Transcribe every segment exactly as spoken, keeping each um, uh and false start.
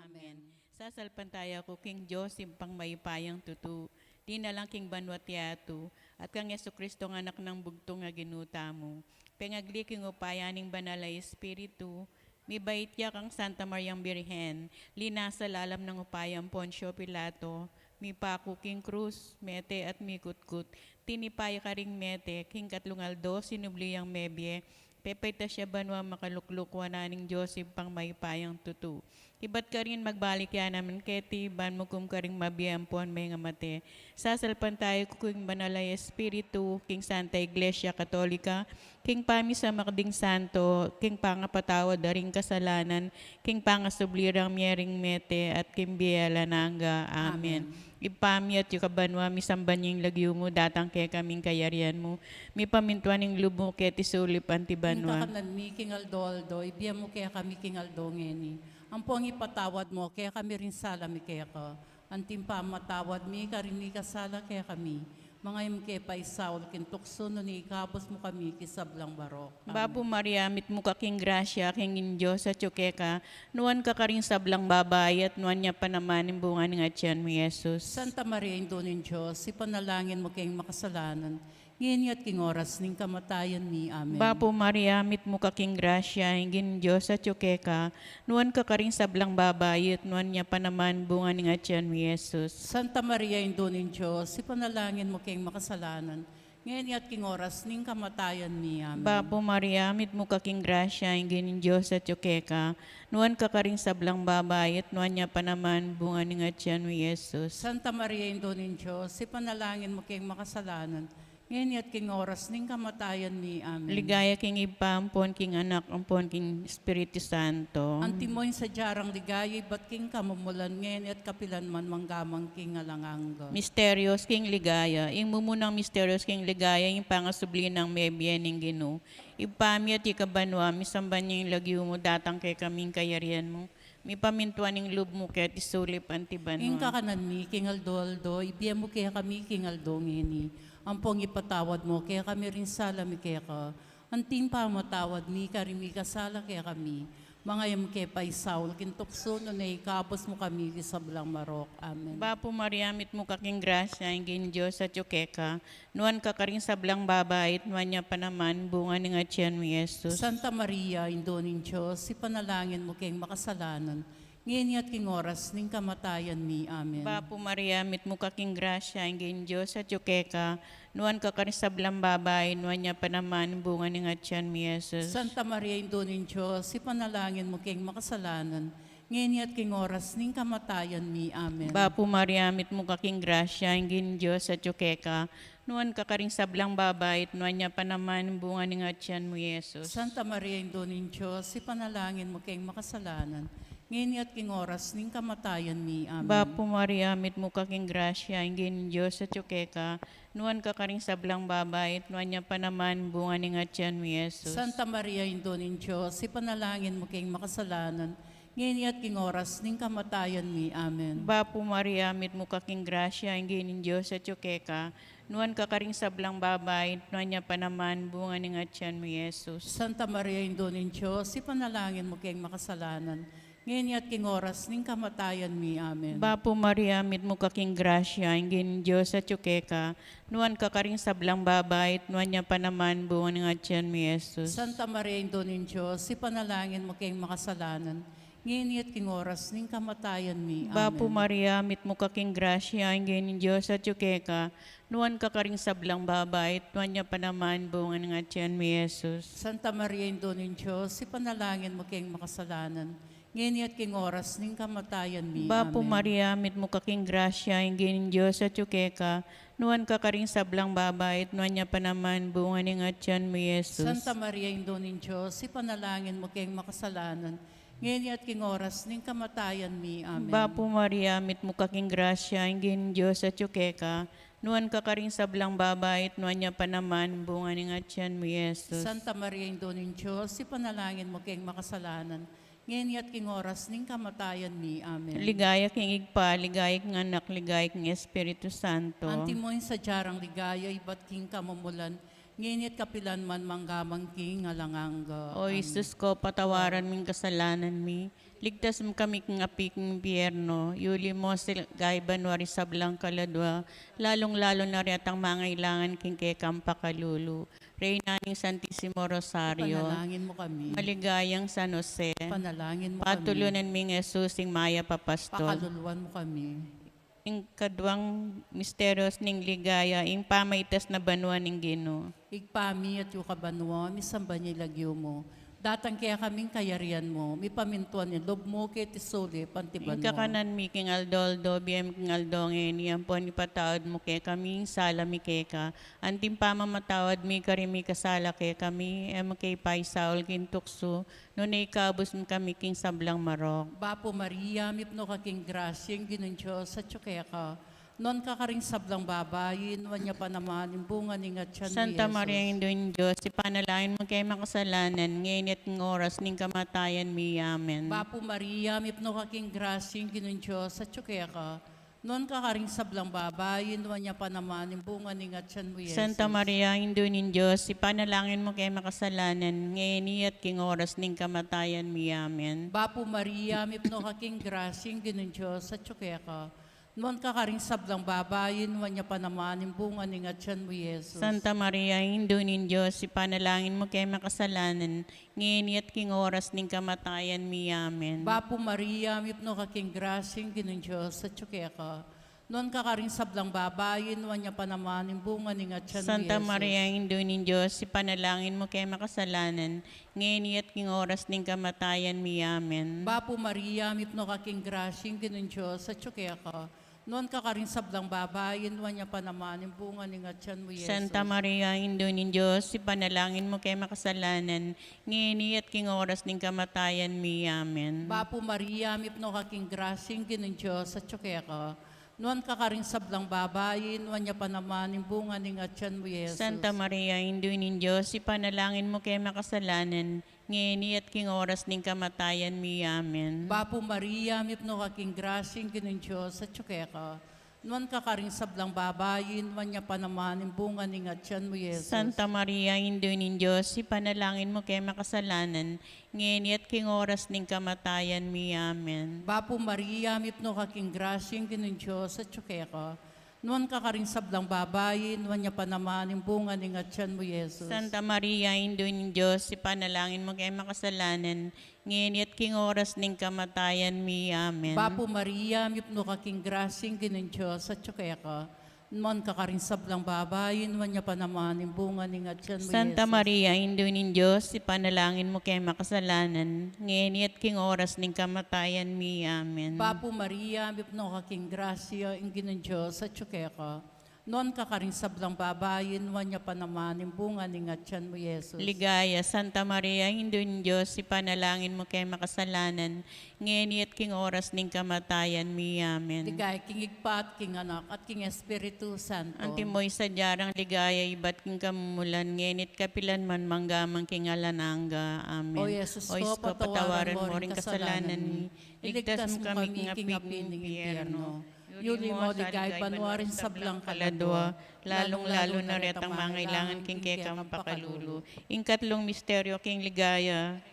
Amen. Sasalpantaya ku king Dios, Ibpang mayupayang tutu, dinalang king banua't yatu, at kang Jesucristo, a Anak nang bugtung a Ginu tamu, pengagli king upaya ning Banal a Espiritu, mibait ya kang Santa Mariang Birhen, linasa lalam nang upaya nang Poncio Pilato, mipaku king krus, mete at mikutkut, tinipa ya karing mete, king katlung aldo sinubli yang mebie, pepaitas ya banua, makalukluk wanan ning Dios Ibpang mayupayang tutu. Ibat karin magbalik ya naman keti, ban mukum karing mabie ampon mengamate. Sasalpantaya ku king Banal a Espiritu, king Santa Iglesia Katolika, king pamisamak ding santo, king pangapatawad da ring kasalanan, king pangasubli rang mie ring mete, at king bie alang angga. Amen. Amen. Ibpa mi atyu ka banua, misamban ya ing lagyu mu, datang kekami ing kayarian mu, mipamintuan ing lub mu keti sulip anti banua. Ing kakanan mi king aldo-aldo, ibie mu kekami king aldo ngeni. Ampon ipatawad mu kekami ring sala mi keka, anti ing pamamatawad mi karing mikasala kekami. Manga e mu ke paisaul king tuksu, nune ikabus mu kami king sablang marok. Amen. Bapu Maria, mitmu ka king grasya, king Ginu Dios atyu keka, nuan ka karing sablang babai, at nuan ya pa naman ing bunga ning atian mu, Jesus. Santa Maria, Indu ning Dios, ipanalangin mu keng makasalanan, ngeni at king oras ning kamatayan mi. Amen. Bapu Maria, mitmu ka king grasya, ing Ginu Dios atyu keka, nuan ka karing sablang babai, at nuan ya pa naman bunga ning atian mu, Jesus. Santa Maria, Indu ning Dios, ipanalangin mu keng makasalanan, ngeni at king oras ning kamatayan mi. Amen. Bapu Maria, mitmu ka king grasya, ing Ginu ning Dios atyu keka, nuan ka karing sablang babai, at nuan ya pa naman bunga ning atian mu, Jesus. Santa Maria, Indu ning Dios, ipanalangin mu keng makasalanan, ngeni at king oras ning kamatayan mi. Amen. Ligaya king Ibpa, ampon king Anak, ampon king Espiritu Santo. Antimo ing sadya rang ligaya, ibat king kamumulan, ngeni at kapilan man, mangga man king alang angga. Misterios king ligaya. Ing mumunang misterios king ligaya, ing pangasubli nang mebie ning Ginu. Ibpa mi atyu ka banua, misamban ya ing lagyu mu, datang kekami ing kayarian mu, mipamintuan ing lub mu keti sulip anti banua. Ing kakanan mi king aldo-aldo, ibie mu kekami king aldo ngeni. Ampon ipatawad mu kekami ring sala mi keka, anti ing pamamatawad mi karing mikasala kekami. Manga e mu ke paisaul king tuksu, nune ikabus mu kami king sablang marok. Amen. Bapu Maria, mitmu ka king grasya, ing Ginu Dios atyu keka, nuan ka karing sablang babai, at nuan ya pa naman bunga ning atian mu, Jesus. Santa Maria, Indu ning Dios, ipanalangin mu keng makasalanan, ngeni at king oras ning kamatayan mi. Amen. Bapu Maria, mitmu ka king grasya, ing Ginu Dios atyu keka, nuan ka karing sablang babai, nuan ya pa naman bunga ning atian mu, Jesus. Santa Maria, Indu ning Dios, ipanalangin mu keng makasalanan, ngeni at king oras ning kamatayan mi. Amen. Bapu Maria, mitmu ka king grasya, ing Ginu ning Dios atyu keka, nuan ka karing sablang babai, at nuan ya pa naman bunga ning atian mu, Jesus. Santa Maria, Indu ning Dios, ipanalangin mu keng makasalanan, ngeni at king oras ning kamatayan mi. Amen. Bapu Maria, mitmu ka king grasya, ing Ginu ning Dios atyu keka, nuan ka karing sablang babai, at nuan ya pa naman bunga ning atian mu, Jesus. Santa Maria, Indu ning Dios, ipanalangin mu keng makasalanan, ngeni at king oras ning kamatayan mi. Amen. Bapu Maria, mitmu ka king grasya, ing Ginu ning Dios atyu keka, nuan ka karing sablang babai, at nuan ya pa naman bunga ning atian mu, Jesus. Santa Maria, Indu ning Dios, ipanalangin mu keng makasalanan, ngeni at king oras ning kamatayan mi. Amen. Bapu Maria, mitmu ka king grasya, ing Ginu ning Dios atyu keka, nuan ka karing sablang babai, at nuan ya pa naman bunga ning atian mu, Jesus. Santa Maria, Indu ning Dios, ipanalangin mu keng makasalanan, ngeni at king oras ning kamatayan mi. Bapu Amen. Maria, mitmu ka king grasya, ing Ginu ning Dios atyu keka, nuan ka karing sablang babai, at nuan ya pa naman bunga ning atian mu, Jesus. Santa Maria, Indu ning Dios, ipanalangin mu keng makasalanan, ngeni at king oras ning kamatayan mi. Bapu Amen. Maria, mitmu ka king grasya, ing Ginu ning Dios atyu keka, nuan ka karing sablang babai, at nuan ya pa naman bunga ning atian mu, Jesus. Santa Maria, Indu ning Dios, ipanalangin mu keng makasalanan, ngeni at king oras ning kamatayan mi. Amen. Bapu Maria, mitmu ka king grasya, ing Ginu ning Dios atyu keka, nuan ka karing sablang babai, at nuan ya pa naman bunga ning atian mu, Jesus. Santa Maria, Indu ning Dios, ipanalangin mu keng makasalanan, ngeni at king oras ning kamatayan mi. Amen. Ligaya king Ibpa, ligaya king Anak, ligaya king Espiritu Santo. Antimo ing sadya rang ligaya, ibat king kamumulan, Ngeni at kapilan man, mangga man king alang angga. O Amen. Jesus ko, patawaran mo ing kasalanan mi. Ligtas mo kami king api king impyerno. Yuli mo sa king banua ring sablang kaladua, lalung-lalu na retang mangailangan king kekang pakalulu. Reyna ning Santisimo Rosario. Ipanalangin mo kami. Maligayang San Jose. Ipanalangin mo kami. Patulunan mi ing Jesus, ing mayap a pastor. Pakaluluan mo kami. Ing kaduang misteryo ning ligaya, ing pamaitas na banua ning Ginu. Ibpa mi, atiu ka banua, misamban ya ing lagyu mu. Datang kekami ing kayarian mu, mipamintuan ing lub mu keti sulip anti banua. Ing kakanan mi king aldo-aldo, ibie mu king aldo ngeni, ampon ipatawad mu kekami ing sala mi keka, anti ing pamamatawad mi karing mikasala kekami, e mu ke ipaisaul king tuksu, nune ikabus mu kami king sablang marok. Bapu Maria, mipnu ka king grasya, ing Ginung Dios atyu keka. Nuan ka karing sablang babai, nuan ya pa naman ing bunga ning atyan mu, Santa Jesus. Maria, Indu ning Dios, ipanalangin mu keng makasalanan, ngeni at king oras ning kamatayan mi. Amen. Bapu Maria, mipnu ka king grasya, ing Ginung Dios atyu keka. Nuan ka karing sablang babai, nuan ya pa naman ing bunga ning atyan mu, Jesus. Santa Maria, Indu ning Dios, ipanalangin mu keng makasalanan, ngeni at king oras ning kamatayan mi. Amen. Bapu Maria, mipnu ka king grasya, ing Ginung Dios atyu keka. Nuan ka karing sablang babai, nuan ya pa naman ing bunga ning atyan mu, Jesus. Santa Maria, Indu ning Dios, ipanalangin mu keng makasalanan, ngeni at king oras ning kamatayan mi. Amen. Bapu Maria, mipnu ka king grasya, ing Ginung Dios atyu keka. Nuan ka karing sablang babai, nuan ya pa naman ing bunga ning atyan mu, Santa Jesus. Maria, Indu ning Dios, ipanalangin mu keng makasalanan, ngeni at king oras ning kamatayan mi. Amen. Bapu Maria, mipnu ka king grasya, ing Ginung Dios atyu keka. Nuan ka karing sablang babai, nuan ya pa naman ing bunga ning atyan mu, Jesus. Santa Maria, Indu ning Dios, ipanalangin mu keng makasalanan, ngeni at king oras ning kamatayan mi. Amen. Bapu Maria, mipnu ka king grasya, ing Ginung Dios atyu keka. Nuan ka karing sablang babai, nuan ya pa naman ing bunga ning atyan mu, Jesus. Santa Maria, Indu ning Dios, ipanalangin mu keng makasalanan, ngeni at king oras ning kamatayan mi. Amen. Bapu Maria, mipnu ka king grasya, ing Ginung Dios atyu keka. Nuan ka karing sablang babai, nuan ya pa naman ing bunga ning atyan mu, Jesus. Santa Maria, Indu ning Dios, ipanalangin mu keng makasalanan, ngeni at king oras ning kamatayan mi. Amen. Bapu Maria, mipnu ka king grasya, ing Ginung Dios atyu keka. Nuan ka karing sablang babai, nuan ya pa naman ing bunga ning atyan mu, Jesus. Santa Maria, Indu ning Dios, ipanalangin mu keng makasalanan, ngeni at king oras ning kamatayan mi. Amen. Bapu Maria, mipnu ka king grasya, ing Ginung Dios atyu keka. Nuan ka karing sablang babai, nuan ya pa naman ing bunga ning atyan mu, Santa Jesus. Maria, Indu ning Dios, ipanalangin mu keng makasalanan, ngeni at king oras ning kamatayan mi. Amen. Bapu Maria, mipnu ka king grasya, ing Ginung Dios atyu keka. Nuan ka karing sablang babai, nuan ya pa naman ing bunga ning atyan mu, Jesus. Ligaya, Santa Maria, Indu ning Dios, ipanalangin mu keng makasalanan, ngeni at king oras ning kamatayan mi. Amen. Ligaya king Ibpa at king Anak at king Espiritu Santo. Antimo ing sadya rang ligaya ibat king kamumulan, ngeni at kapilan man, mangga man king alang angga. Amen. O Jesus ko, patawaran mo ring kasalanan mi. Iligtas mo kami king api ning impyerno. Yuli mo sa ligaya banua ring sablang kaladua, lalung-lalu na retang mangailangan king kekang pakalulu. Ing katlung misteryo king ligaya,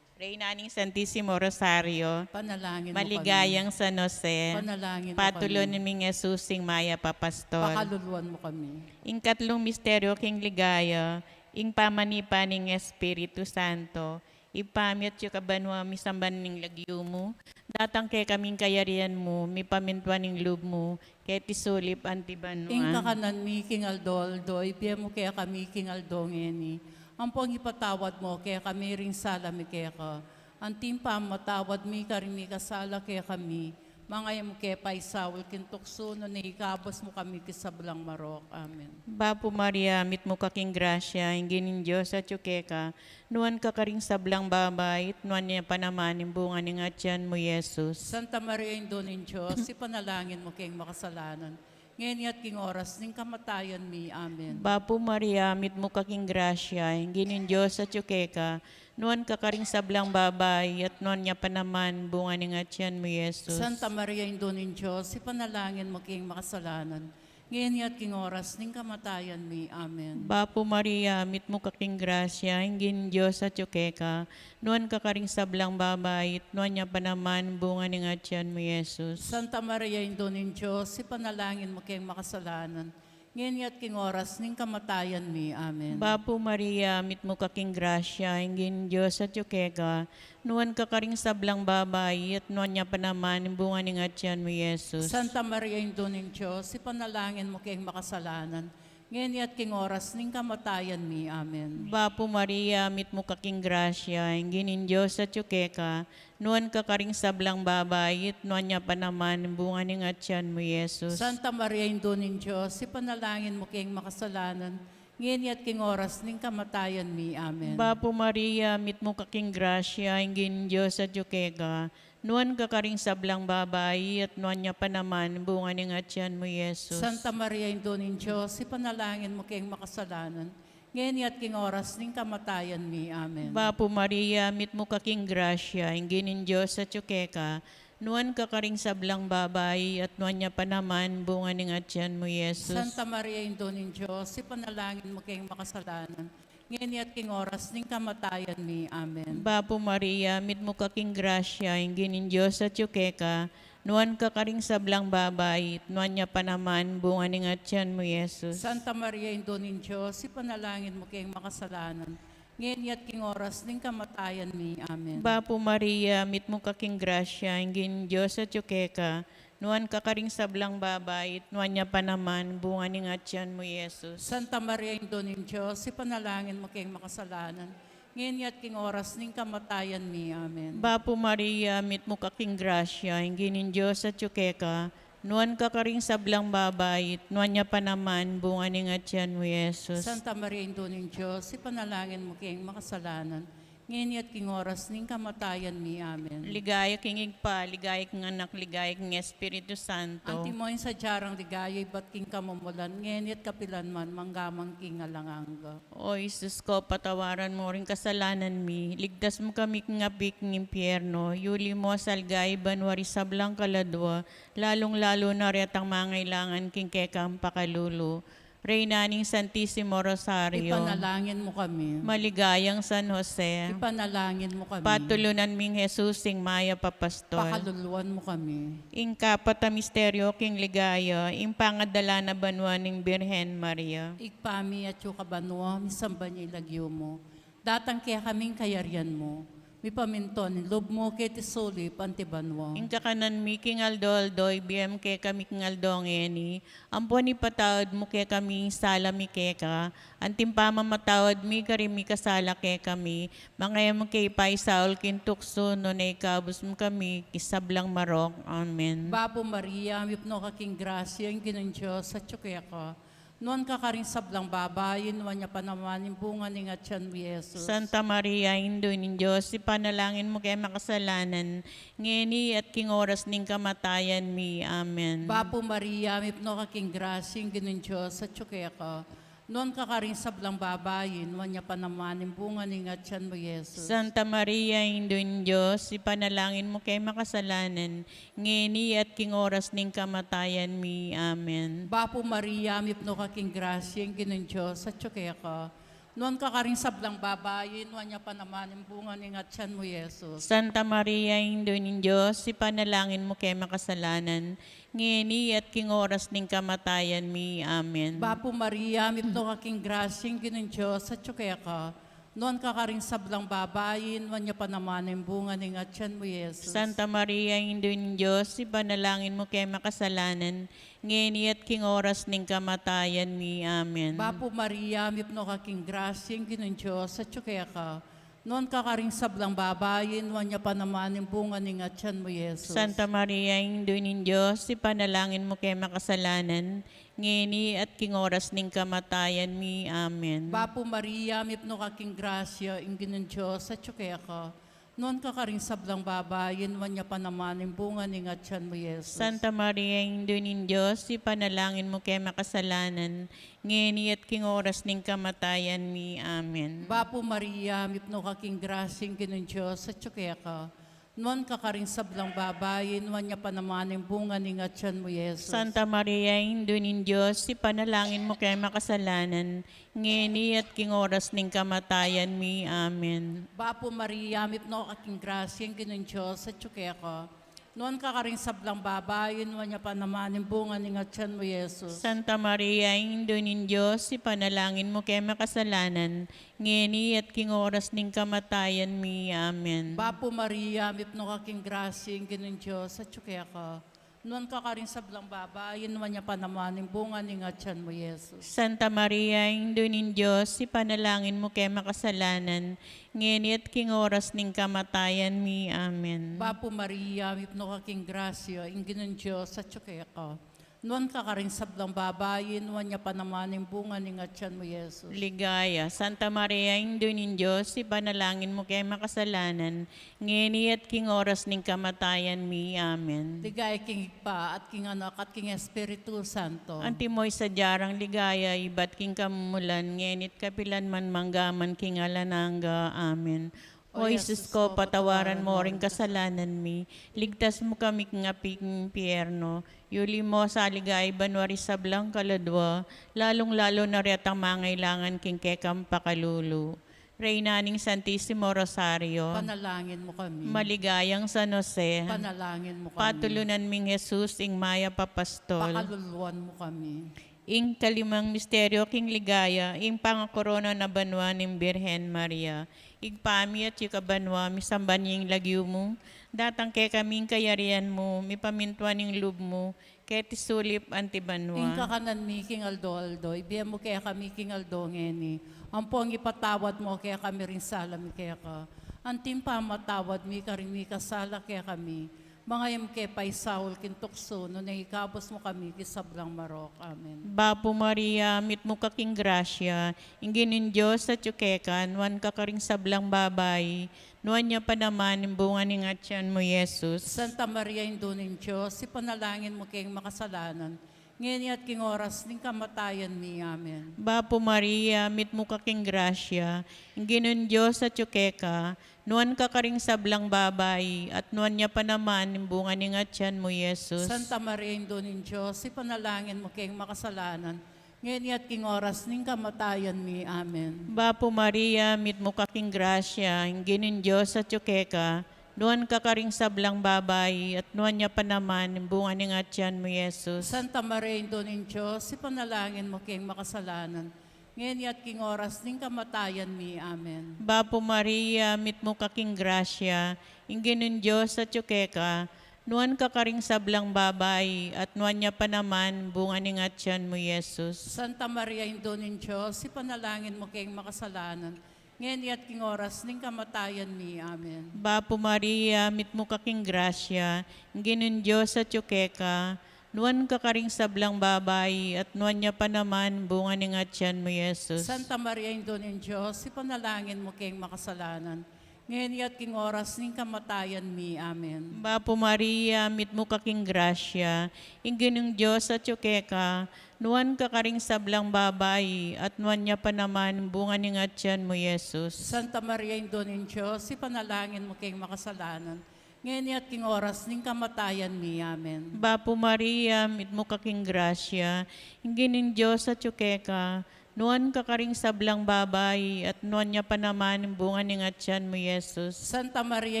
Reyna ning Santisimo Rosario. Panalangin mo kami. Maligayang San Jose. Panalangin mo kami. Patulunan mi ing Jesus, ing mayap a pastor. Pakaluluan mo kami. Ing katlung misteryo king ligaya, ing pamanipa ning Espiritu Santo. Ibpa mi, atyu ka banua, misamban ing lagyu mu. Datang kekami ing kayarian mu, mipamintuan ing lub mu, keti sulip anti banua. Ing kakanan mi king aldo-aldo, ibie mu kekami king aldo ngeni. Ampon ipatawad mu kekami ring sala mi keka, anti ing pamamatawad mi karing mikasala kekami. Manga e mu ke paisaul king tuksu, nune ikabus mu kami king sablang marok. Amen. Bapu Maria, mitmu ka king grasya, ing Ginung Dios atyu keka, nuan ka karing sablang babai, at nuan ya pa naman ing bunga ning atyan mu, Jesus. Santa Maria, Indu ning Dios, ipanalangin mu keng makasalanan, ngeni at king oras ning kamatayan mi. Amen. Bapu Maria, mitmu ka king grasya, ing Ginung Dios atyu keka, nuan ka karing sablang babai, at nuan ya pa naman bunga ning atyan mu, Jesus. Santa Maria, Indu ning Dios, ipanalangin mu keng makasalanan, Ngeni at king oras ning kamatayan mi. Amen. Bapu Maria, mitmu ka king grasya, ing Ginung Dios atyu keka, nuan ka karing sablang babai, at nuan ya pa naman bunga ning atyan mu, Jesus. Santa Maria, Indu ning Dios, ipanalangin mu keng makasalanan, ngeni at king oras ning kamatayan mi. Amen. Bapu Maria, mitmu ka king grasya, ing Ginung Dios atyu keka, nuan ka karing sablang babai, at nuan ya pa naman bunga ning atyan mu, Jesus. Santa Maria, Indu ning Dios, ipanalangin mu keng makasalanan, ngeni at king oras ning kamatayan mi. Amen. Bapu Maria, mitmu ka king grasya, ing Ginung Dios atyu keka, nuan ka karing sablang babai, at nuan ya pa naman bunga ning atyan mu, Jesus. Santa Maria, Indu ning Dios, ipanalangin mu keng makasalanan, ngeni at king oras ning kamatayan mi. Amen. Bapu Maria, mitmu ka king grasya, ing Ginung Dios atyu keka, nuan ka karing sablang babai, at nuan ya pa naman bunga ning atyan mu, Jesus. Santa Maria, Indu ning Dios, ipanalangin mu keng makasalanan, ngeni at king oras ning kamatayan mi. Amen. Bapu Maria, mitmu ka king grasya, ing Ginung Dios atyu keka, nuan ka karing sablang babai, at nuan ya pa naman bunga ning atyan mu, Jesus. Santa Maria, Indu ning Dios, ipanalangin mu keng makasalanan, ngeni at king oras ning kamatayan mi. Amen. Bapu Maria, mitmu ka king grasya, ing Ginung Dios atyu keka, nuan ka karing sablang babai, at nuan ya pa naman bunga ning atyan mu, Jesus. Santa Maria, Indu ning Dios, ipanalangin mu keng makasalanan, ngeni at king oras ning kamatayan mi. Amen. Bapu Maria, mitmu ka king grasya, ing Ginung Dios atyu keka, nuan ka karing sablang babai, at nuan ya pa naman bunga ning atyan mu, Jesus. Santa Maria, Indu ning Dios, ipanalangin mu keng makasalanan, ngeni at king oras ning kamatayan mi. Amen. Bapu Maria, mitmu ka king grasya, ing Ginung Dios atyu keka, nuan ka karing sablang babai, at nuan ya pa naman bunga ning atyan mu, Jesus. Santa Maria, Indu ning Dios, ipanalangin mu keng makasalanan, ngeni at king oras ning kamatayan mi. Amen. Ligaya king Ibpa, ligaya king Anak, ligaya king Espiritu Santo. Antimo ing sadya rang ligaya ibat king kamumulan, ngeni at kapilan man, mangga man king alang angga. O Jesus ko, patawaran mu ring kasalanan mi, ligtas mu kami king api king impyerno, yuli mu sa king banua ring sablang kaladua, lalung-lalu na retang mangailangan king kekang pakalulu. Reyna ning Santisimo Rosario. Ipanalangin mu kami. Maligayang San Jose. Ipanalangin mu kami. Patulunan ming Jesus, ing mayap a pastor. Pakaluluan mu kami. Ing kapat a misteryo king ligaya, ing pangadala na banua ning Birhen Maria. Ibpa mi, atyu ka banua, misamban ya ing lagyu mu. Datang kekami ing kayarian mu. Mipamintuan ing lub mu keti sulip anti banua. Ing kakanan mi king aldo-aldo, ibie mu kekami king aldo ngeni. Ampon ipatawad mu kekami ing sala mi keka, anti ing pamamatawad mi karing mikasala kekami. Manga e mu ke ipaisaul king tuksu, nune ikabus mu kami king sablang marok. Amen. Bapu Maria, mipnu ka king grasya, ing Ginung Dios atyu keka. Nuan ka karing sablang babai, nuan ya pa naman ing bunga ning atyan mu, Jesus. Santa Maria, Indu ning Dios, ipanalangin mu keng makasalanan, ngeni at king oras ning kamatayan mi. Amen. Bapu Maria, mipnu ka king grasya, ing Ginung Dios atyu keka. Nuan ka karing sablang babai, nuan ya pa naman ing bunga ning atyan mu, Jesus. Santa Maria, Indu ning Dios, ipanalangin mu keng makasalanan, ngeni at king oras ning kamatayan mi. Amen. Bapu Maria, mipnu ka king grasya, ing Ginung Dios atyu keka. Nuan ka karing sablang babai, nuan ya pa naman ing bunga ning atyan mu, Jesus. Santa Maria, Indu ning Dios, ipanalangin mu keng makasalanan, ngeni at king oras ning kamatayan mi. Amen. Bapu Maria, mipnu ka king grasya, ing Ginung Dios atyu keka. Nuan ka karing sablang babai, nuan ya pa naman ing bunga ning atyan mu, Jesus. Santa Maria, Indu ning Dios, ipanalangin mu keng makasalanan, ngeni at king oras ning kamatayan mi. Amen. Bapu Maria, mipnu ka king grasya, ing Ginung Dios atyu keka. Nuan ka karing sablang babai, nuan ya pa naman ing bunga ning atyan mu, Jesus. Santa Maria, Indu ning Dios, ipanalangin mu keng makasalanan, ngeni at king oras ning kamatayan mi. Amen. Bapu Maria, mipnu ka king grasya, ing Ginung Dios atyu keka. Nuan ka karing sablang babai, nuan ya pa naman ing bunga ning atyan mu, Jesus. Santa Maria, Indu ning Dios, ipanalangin mu keng makasalanan, ngeni at king oras ning kamatayan mi. Amen. Bapu Maria, mipnu ka king grasya, ing Ginung Dios atyu keka. Nuan ka karing sablang babai, nuan ya pa naman ing bunga ning atian mu, Jesus. Santa Maria, Indu ning Dios, ipanalangin mu keng makasalanan, ngeni at king oras ning kamatayan mi. Amen. Bapu Maria, mipnu ka king grasya, ing Ginung Dios atyu keka. Nuan ka karing sablang babai, nuan ya pa naman ing bunga ning atian mu, Jesus. Santa Maria, Indu ning Dios, ipanalangin mu keng makasalanan, ngeni at king oras ning kamatayan mi. Amen. Bapu Maria, mipnu ka king grasya, ing Ginung Dios atyu keka. Nuan ka karing sablang babai, nuan ya pa naman ing bunga ning atian mu, Jesus. Santa Maria, Indu ning Dios, ipanalangin mu keng makasalanan, ngeni at king oras ning kamatayan mi. Amen. Bapu Maria, mipnu ka king grasya, ing Ginung Dios atyu keka. Nuan ka karing sablang babai, nuan ya pa naman ing bunga ning atian mu, Jesus. Ligaya. Santa Maria, Indu ning Dios, ipanalangin mu keng makasalanan, ngeni at king oras ning kamatayan mi. Amen. Ligaya king Ibpa, at king Anak, at king Espiritu Santo. Antimo ing sadya rang ligaya ibat king kamumulan, ngeni at kapilan man, mangga man king alang angga. Amen. O Jesus ko, patawaran mo ring kasalanan mi, ligtas mu kami king api king impyerno, yuli mo sa ligaya ing banua ring sablang kaladua, lalung-lalu na retang mangailangan king kekang pakalulu. Reyna ning Santisimo Rosario, panalangin mu kami. Maligayang San Jose, panalangin mu kami. Patulunan ming Jesus, ing mayap a pastor, pakaluluan mu kami. Ing kalimang misteryo king ligaya, ing pangakorona na banua ning Birhen Maria. Ibpa mi atyu ka banua, misamban ya ing lagyu mu, datang kekami ing kayarian mu, mipamintuan ing lub mu, keti sulip anti banua. Ing kakanan mi king aldo-aldo, ibie mu kekami king aldo ngeni. Ampon ipatawad mu kekami ring sala mi keka, anti ing pamamatawad mi karing mikasala kekami. Manga e mu ke paisaul king tuksu, nune ikabus mu kami king sablang marok. Amen. Bapu Maria, mitmu ka king grasya, ing Ginung Dios atyu keka, nuan ka karing sablang babai, nuan ya pa naman ing bunga ning atyan mu, Jesus. Santa Maria, Indu ning Dios, ipanalangin mu keng makasalanan, ngeni at king oras ning kamatayan mi. Amen. Bapu Maria, mitmu ka king grasya, ing Ginung Dios atyu keka, nuan ka karing sablang babai, at nuan ya pa naman ing bunga ning atyan mu, Jesus. Santa Maria, Indu ning Dios, ipanalangin mu keng makasalanan, ngeni at king oras ning kamatayan mi. Amen. Bapu Maria, mitmu ka king grasya, ing Ginung Dios atyu keka, nuan ka karing sablang babai, at nuan ya pa naman ing bunga ning atyan mu, Jesus. Santa Maria, Indu ning Dios, ipanalangin mu keng makasalanan, ngeni at king oras ning kamatayan mi. Amen. Bapu Maria, mitmu ka king grasya, ing Ginung Dios atyu keka, nuan ka karing sablang babai, at nuan ya pa naman ing bunga ning atyan mu, Jesus. Santa Maria, Indu ning Dios, ipanalangin mu keng makasalanan, ngeni at king oras ning kamatayan mi. Amen. Bapu Maria, mitmu ka king grasya, ing Ginung Dios atyu keka, nuan ka karing sablang babai, at nuan ya pa naman ing bunga ning atyan mu, Jesus. Santa Maria, Indu ning Dios, ipanalangin mu keng makasalanan, ngeni at king oras ning kamatayan mi. Amen. Bapu Maria, mitmu ka king grasya, ing Ginung Dios atyu keka, nuan ka karing sablang babai, at nuan ya pa naman ing bunga ning atyan mu, Jesus. Santa Maria, Indu ning Dios, ipanalangin mu keng makasalanan, ngeni at king oras ning kamatayan mi. Amen. Bapu Maria, mitmu ka king grasya, ing Ginung Dios atyu keka, nuan ka karing sablang babai, at nuan ya pa naman ing bunga ning atyan mu, Jesus. Santa Maria,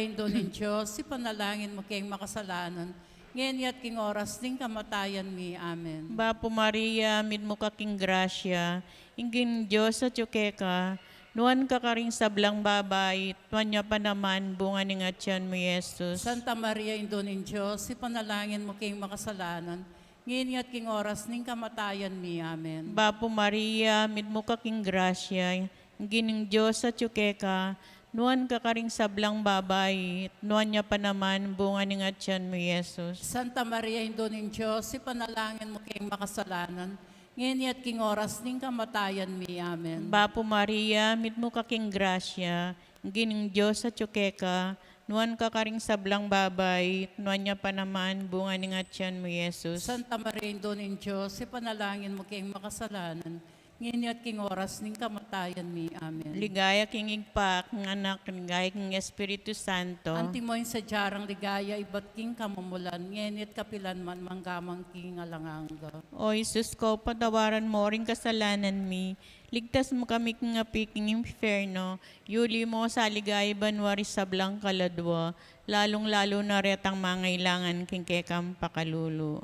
Indu ning Dios, ipanalangin mu keng makasalanan, ngeni at king oras ning kamatayan mi. Amen. Bapu Maria, mitmu ka king grasya, ing Ginung Dios atyu keka, nuan ka karing sablang babai, at nuan ya pa naman ing bunga ning atyan mu, Jesus. Santa Maria, Indu ning Dios, ipanalangin mu keng makasalanan, ngeni at king oras ning kamatayan mi. Amen. Bapu Maria, mitmu ka king grasya, ing Ginung Dios atyu keka, nuan ka karing sablang babai, at nuan ya pa naman ing bunga ning atyan mu, Jesus. Santa Maria, Indu ning Dios, ipanalangin mu keng makasalanan, ngeni at king oras ning kamatayan mi. Amen. Bapu Maria, mitmu ka king grasya, ing Ginung Dios atyu keka, nuan ka karing sablang babai, at nuan ya pa naman ing bunga ning atyan mu, Jesus. Santa Maria, Indu ning Dios, ipanalangin mu keng makasalanan, Ngeni at king oras ning kamatayan mi. Amen. Ligaya king Ibpa, king Anak, ligaya king Espiritu Santo. Antimo ing sadya rang ligaya ibat king kamumulan, ngeni at kapilan man, mangga man king alang angga. O Jesus ko, patawaran mo ring kasalanan mi, ligtas mu kami king api king impyerno, yuli mo sa ligaya banua ring sablang kaladua, lalung-lalu na retang mangailangan king kekang pakalulu.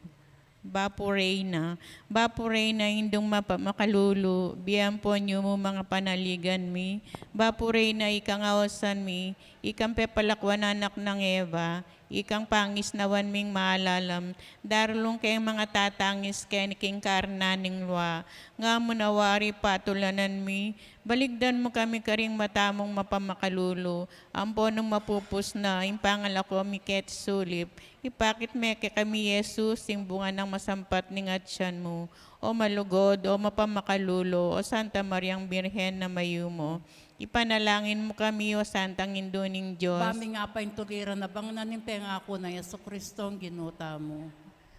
Bapu Reyna, Bapu Reyna, Indung mapamakalulu, bie ampon yumu ing panaligan mi. Bapu Reyna, ikang ausan mi, ikang pepalakuan anak nang Eva, ikang pangisnawan ming maalalam, darlung keng mangatatangis keni king karna ning lua, nga mu na wari patulanan mi, balikdan mu kami karing mata mung mapamakalulu, ampon nung mapupus na ing pangalako mi keti sulip, ipakit me kekami i Jesus, ing bunga nang masampat ning atyan mu. O malugud, o mapamakalulu, o Santa Mariang Birhen a mayumu, ipanalangin mu kami, o Santang Indu ning Dios. Ba ming apaintuliran a bang na ning pengaku nang Jesucristo a Ginu tamu.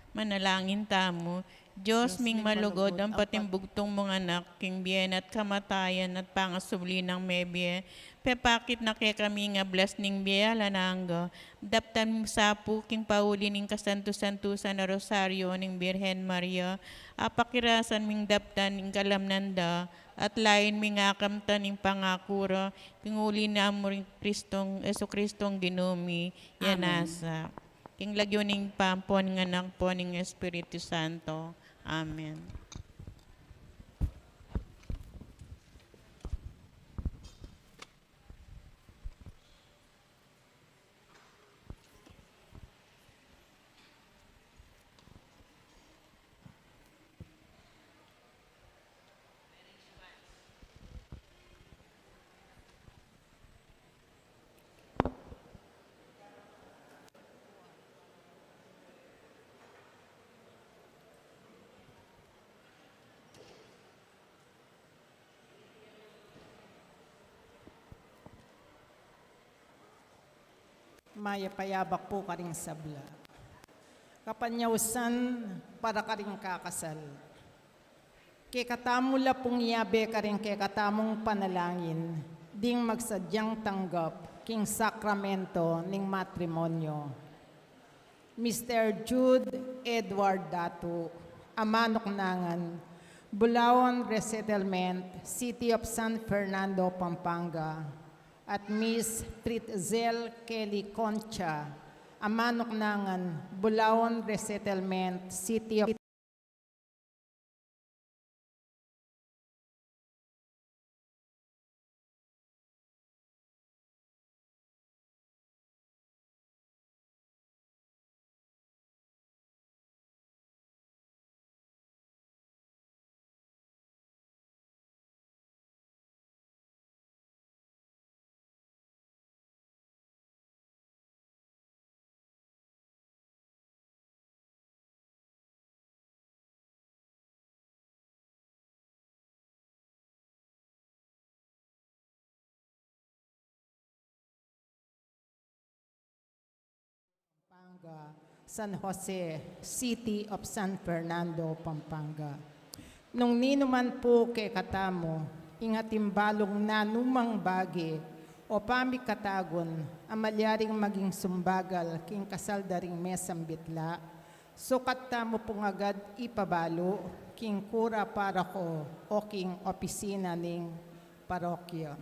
Manalangin tamu. Dios ming malugud, ampon ing bugtung mung Anak, king bie na at kamatayan at pangasubli nang mebie, pepakit na kekami ing ablas ning bie alang angga. Daptan mu sa pu king pauli ning kasantu-santusan a Rosario ning Birhen Maria, apakirasan ming daptan ing kalamnan da, at lain ming akamtan ing pangaku ra, king uli na mu ring Cristong, Jesucristong Ginu mi. Amen. Nasa king lagyu ning Ibpa, ampon ning Anak, ampon ning Espiritu Santo. Amen. Mayap a yabak pu karing sabla. Kapanyausan para karing kakasal. Kekatamu la pung yabe karing kekatamung panalangin ding magsadyang tanggap king sakramento ning matrimonyo. Mister Jude Edward Datu, a manuknangan, Bulaon Resettlement, City of San Fernando, Pampanga, at Miss Tritzel Kelly Concha, a manuknangan, Bulaon Resettlement, City of Pampanga, San Jose, City of San Fernando, Pampanga. Nung ninuman pu kekatamu ing ating balung nanumang bage o pamikatagun a malyaring maging sumbagal king kasal da ring mesang bitla, sukat tamu pung agad ipabalu king kura paroko o king opisina ning parokya.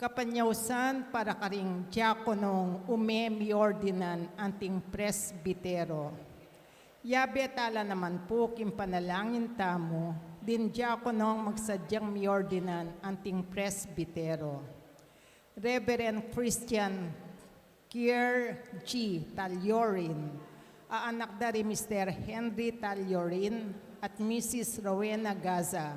Kapanyausan para karing diakonong ume miordinan anting presbitero. Yabe tala naman pu king panalangin tamu ding diakonong magsadyang miordinan anting presbitero. Reverend Christian Kier G. Taliorin, a anak da ri Mister Henry Taliorin at Missus Rowena Gaza,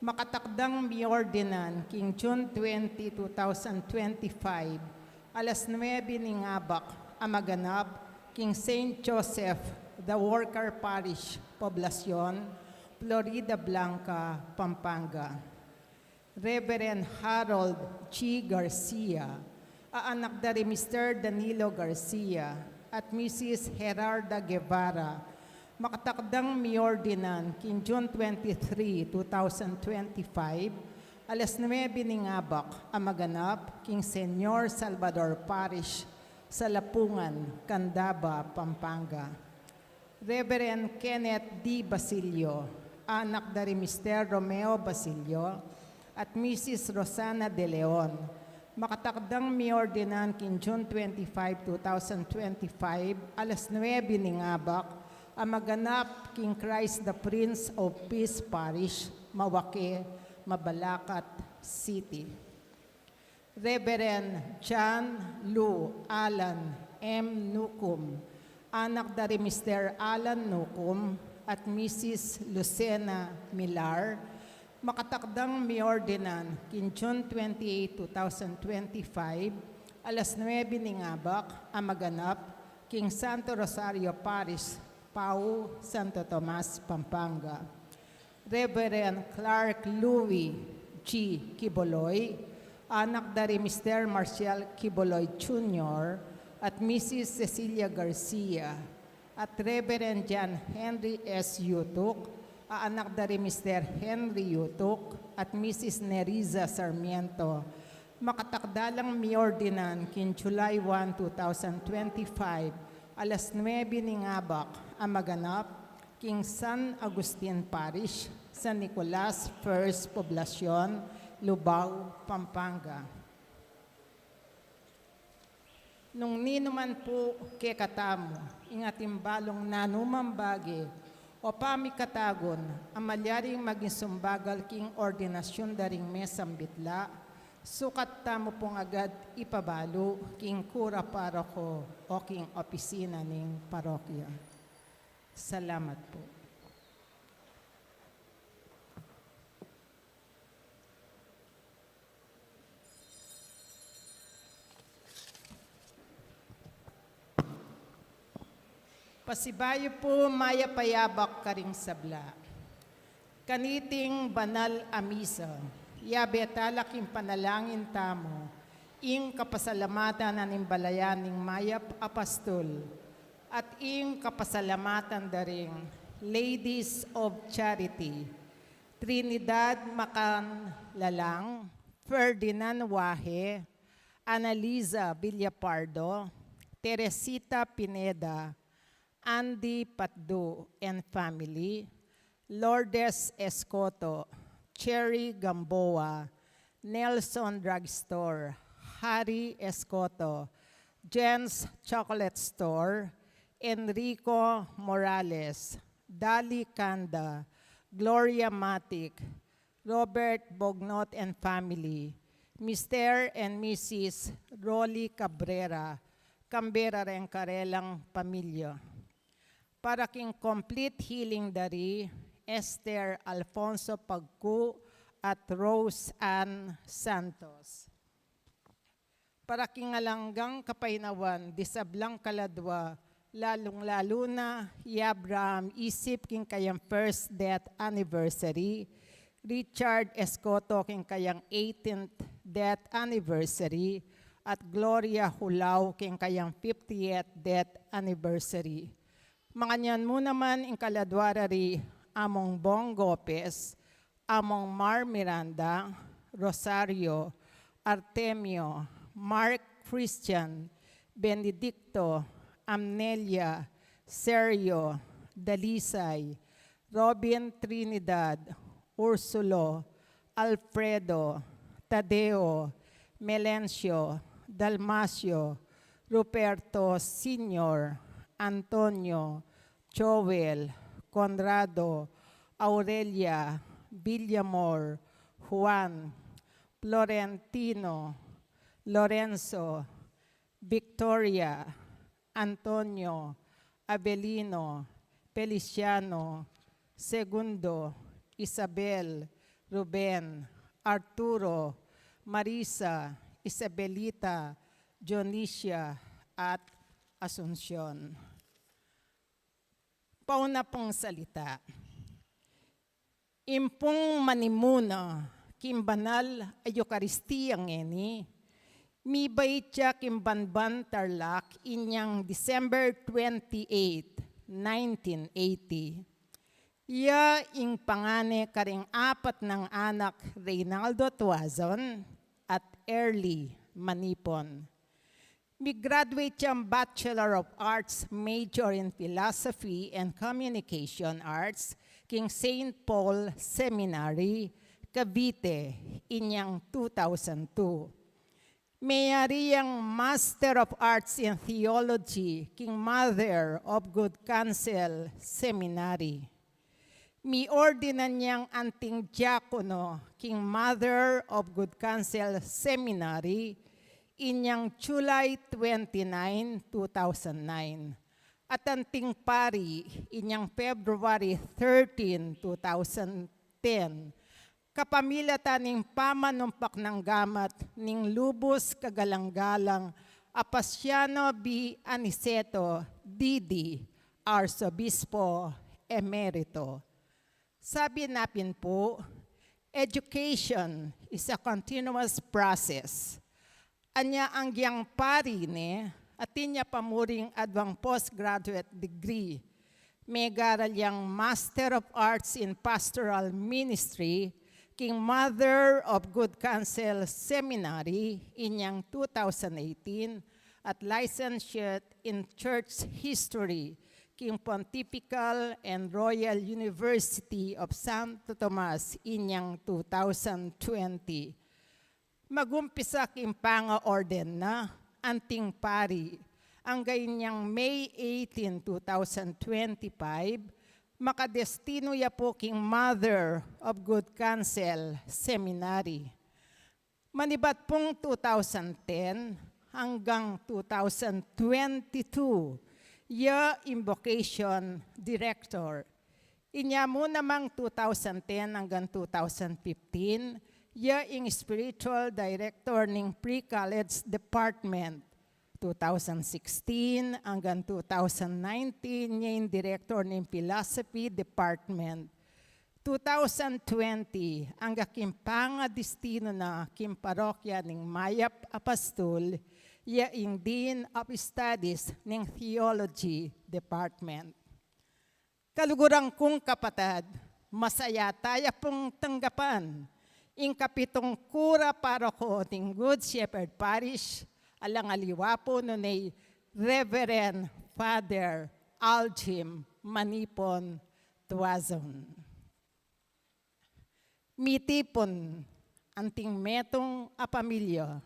makatakdang miordinan king June twenty, two thousand twenty-five, alas nuebe ning abak a maganap king Saint Joseph the Worker Parish, Poblacion, Floridablanca, Pampanga. Reverend Harold G. Garcia, a anak da ri Mister Danilo Garcia at Missus Gerarda Guevara, Makatakdang miordinan king June twenty-three, two thousand twenty-five, alas nuebe ning abak, a maganap king Señor Salvador Parish, Salapungan, Candaba, Pampanga. Reverend Kenneth D. Basilio, anak da ri Mister Romeo Basilio at Missus Rosana De Leon, makatakdang miordinan king June twenty-five, two thousand twenty-five, alas nuebe ning abak, a maganap king Christ the Prince of Peace Parish, Mawaque, Mabalacat City. Reverend John Lu Alan M. Nucum, anak da ri Mister Alan Nucum at Missus Lucena Milar, makatakdang miordinan king June twenty-eight, two thousand twenty-five, alas nuebe ning abak, a maganap king Santo Rosario Parish, Pau, Santo Tomas, Pampanga. Reverend Clark Louis G. Quiboloy, anak da ri Mister Marcial Quiboloy Junior at Missus Cecilia Garcia, at Reverend John Henry S. Yutuk, a anak da ri Mister Henry Yutuk at Missus Neriza Sarmiento, makatakda lang miordinan king July one, two thousand twenty-five, alas nuebe ning abak, a maganap king San Agustin Parish, San Nicolas First Poblacion, Lubao, Pampanga. Nung ninu man pu kekatamu ing atin balung nanumang bage o pamikatagun a malyaring maging sumbagal king ordinasyun da ring mesang bitla, sukat tamu pung agad ipabalu king kura paroko o king opisina ning parokya. Salamat pu. Pasibayu pu, mayap a yabak karing sabla. Kaniting banal a misa, yabe tala king panalangin tamu ing kapasalamatan na ning balayan ning mayap a pastul at ing kapasalamatan da ring Ladies of Charity, Trinidad Macan Lalang, Ferdinand Wahe, Annalisa Villapardo, Teresita Pineda, Andy Patdu and family, Lourdes Escoto, Cherry Gamboa, Nelson Drugstore, Harry Escoto, Jen's Chocolate Store, Enrico Morales, Dali Canda, Gloria Matic, Robert Bognot and family, Mister and Missus Rolly Cabrera, kambe ra reng karelang pamilya. Para king complete healing da ri Esther Alfonso Pagcu at Rose Ann Santos. Para king alang anggang kapaynawan di sablang kaladwa, lalung-lalu na i Abraham Isip king kayang first death anniversary, Richard Escoto king kayang eighteenth death anniversary, at Gloria Hulao king kayang fiftieth death anniversary. Makanyan mu naman ing kaladwa ra ri Among Bong Gopez, Among Mar Miranda, Rosario, Artemio, Mark Christian, Benedicto, Amnelia, Sergio, Dalisay, Robin Trinidad, Ursulo, Alfredo, Tadeo, Melencio, Dalmacio, Ruperto Senior, Antonio, Joel, Conrado, Aurelia, Villamor, Juan, Florentino, Lorenzo, Victoria, Antonio, Avelino, Feliciano, Segundo, Isabel, Ruben, Arturo, Marisa, Isabelita, Dionisia, at Asuncion. Pauna pung salita. Ing pung manimuna king banal a Eukaristia ngeni, mibait ya king Banban, Tarlac, inyang December twenty-eight, nineteen eighty. Ya ing pangane karing apat nang anak, Reynaldo Tuazon at Early Manipon. Mi-graduate yang Bachelor of Arts, major in Philosophy and Communication Arts, king Saint Paul Seminary, Cavite, inyang two thousand two. Meyari yang Master of Arts in Theology king Mother of Good Counsel Seminary. Mi-ordinan yang anting diakono king Mother of Good Counsel Seminary inyang July twenty-nine, two thousand nine, at anting pari inyang February thirteen, two thousand ten, kapamilatan ning pamanumpak nang gamat ning lubus kagalang-galang Apasiano B. Aniceto, D D, Arsobispo Emerito. Sabi na pin pu, education is a continuous process. Anya, agyang pari ne, atin ya pa muring adwang postgraduate degree. Megaral yang Master of Arts in Pastoral Ministry king Mother of Good Counsel Seminary inyang two thousand eighteen, at Licentiate in Church History king Pontifical and Royal University of Santo Tomas inyang two thousand twenty. Magumpisa king pangaorden na anting pari angga inyang May eighteen, two thousand twenty-five, makadestinu ya pu king Mother of Good Counsel Seminary. Manibat pung two thousand ten anggang two thousand twenty-two, ya ing vocation director. Inya mu namang two thousand ten anggang two thousand fifteen, ya ing spiritual director ning pre-college department. Two thousand sixteen anggang two thousand nineteen, ya ing director ning philosophy department. Two thousand twenty, angga king pangadestinu na king parokya ning Mayap a Pastul, ya ing Dean of Studies ning Theology Department. Kaluguran kung kapatad, masaya taya pung tanggapan ing kapitung kura paroko ning Good Shepherd Parish, alang aliwa pu nune i Reverend Father Aljim Manipon Tuazon. Mitipun anting metung a pamilya,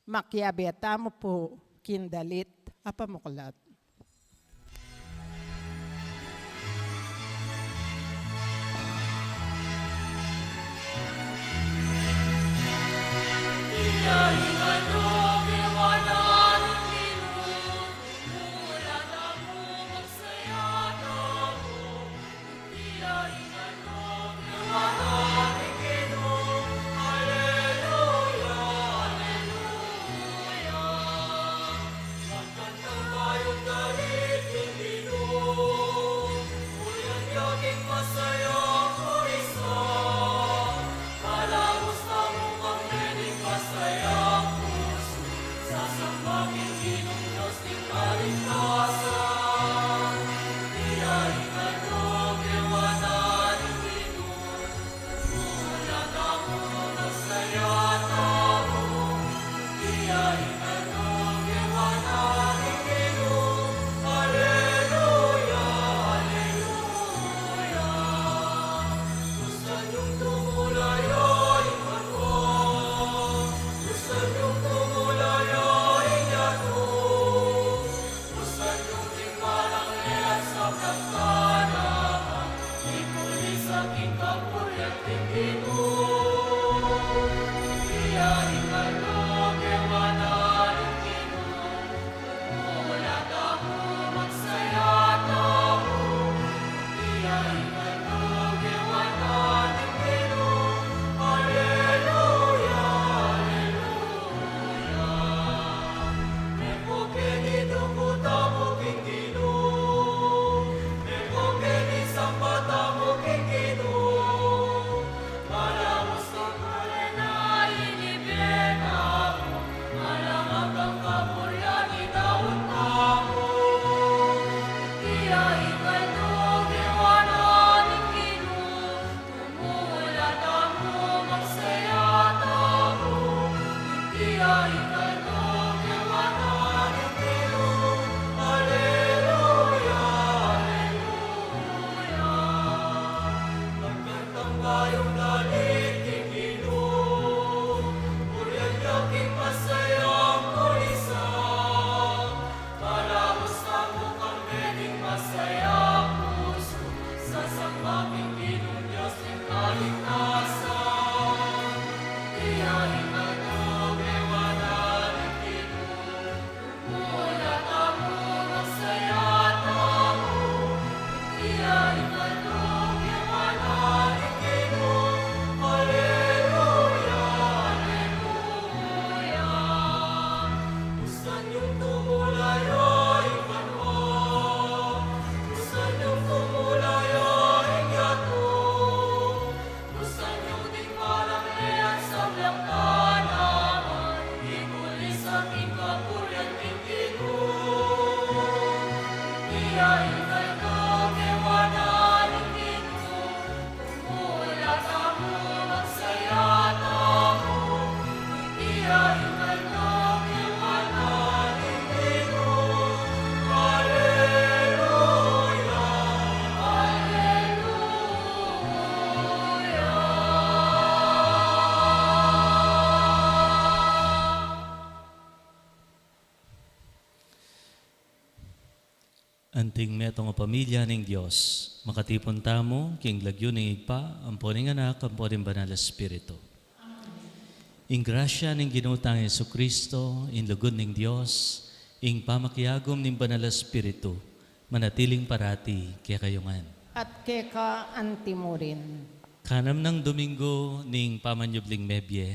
makiabe tamu pu king dalit a pamuklat. Anting metung a pamilya ning Dios, makatipun tamu king lagyu ning Ibpa, ampo ning Anak, ampo ning Banal a Espiritu. Ing grasya ning Ginu tang Jesucristo, ing lugud ning Dios, ing pamakiagum ning Banal a Espiritu, manatiling parati kekayu ngan. At keka antimurin. Kanam nang Domingo ning pamanyubling mebie,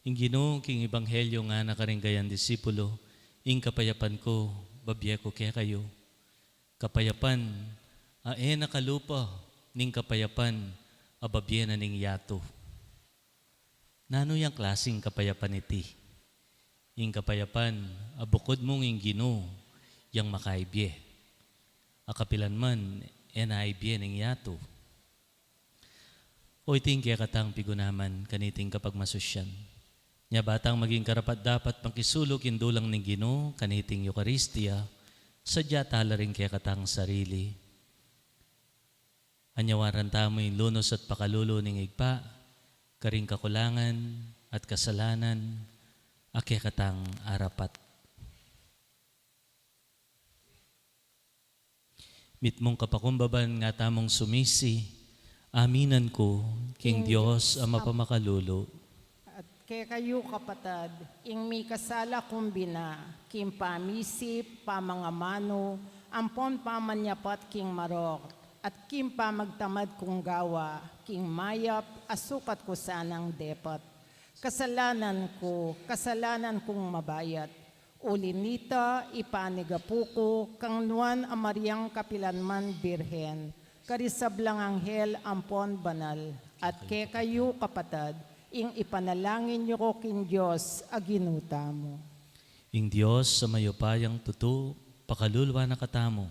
ing Ginu king Ebanghelyo ngana karing kayang disipulu, ing kapayapan ku babie ku kekayu. Kapayapan a e na kalupa ning kapayapan a babie na ning yatu. Nanu yang klasing kapayapan iti? Ing kapayapan a bukud mung ing Ginu yang makaibie, a kapilan man e na aibie ning yatu. O iti ing kekatang pigunaman kaniting kapagmasusyan. Nya ba tang maging karapat-dapat makisulu king dulang ning Ginu kaniting Eukaristia, sadya tala ring kekatang sarili. Anyawaran tamu ing lunus at pakalulu ning Ibpa, karing kakulangan at kasalanan a kekatang arapat. Mitmung kapakumbaban nga tamung sumisi, aminan ku king King Dios Dios a a mapamakalulu. At kekayu, kapatad, ing mikasala kung bina, king pamisip, pamangamanu, ampon pamanyapat king marok, at king pamagtamad kung gawa, king mayap, a sukat ku sanang depat. Kasalanan ku, kasalanan kung mabayat. Uli nita, ipanigapu ku kang Nuan a Mariang kapilan man Birhen, karing sablang anghel ampon banal, at kekayu, kapatad, ing ipanalangin yu ku king Dios a Ginu tamu. Ing Dios a mayupayang tutu, pakaluluan na katamu,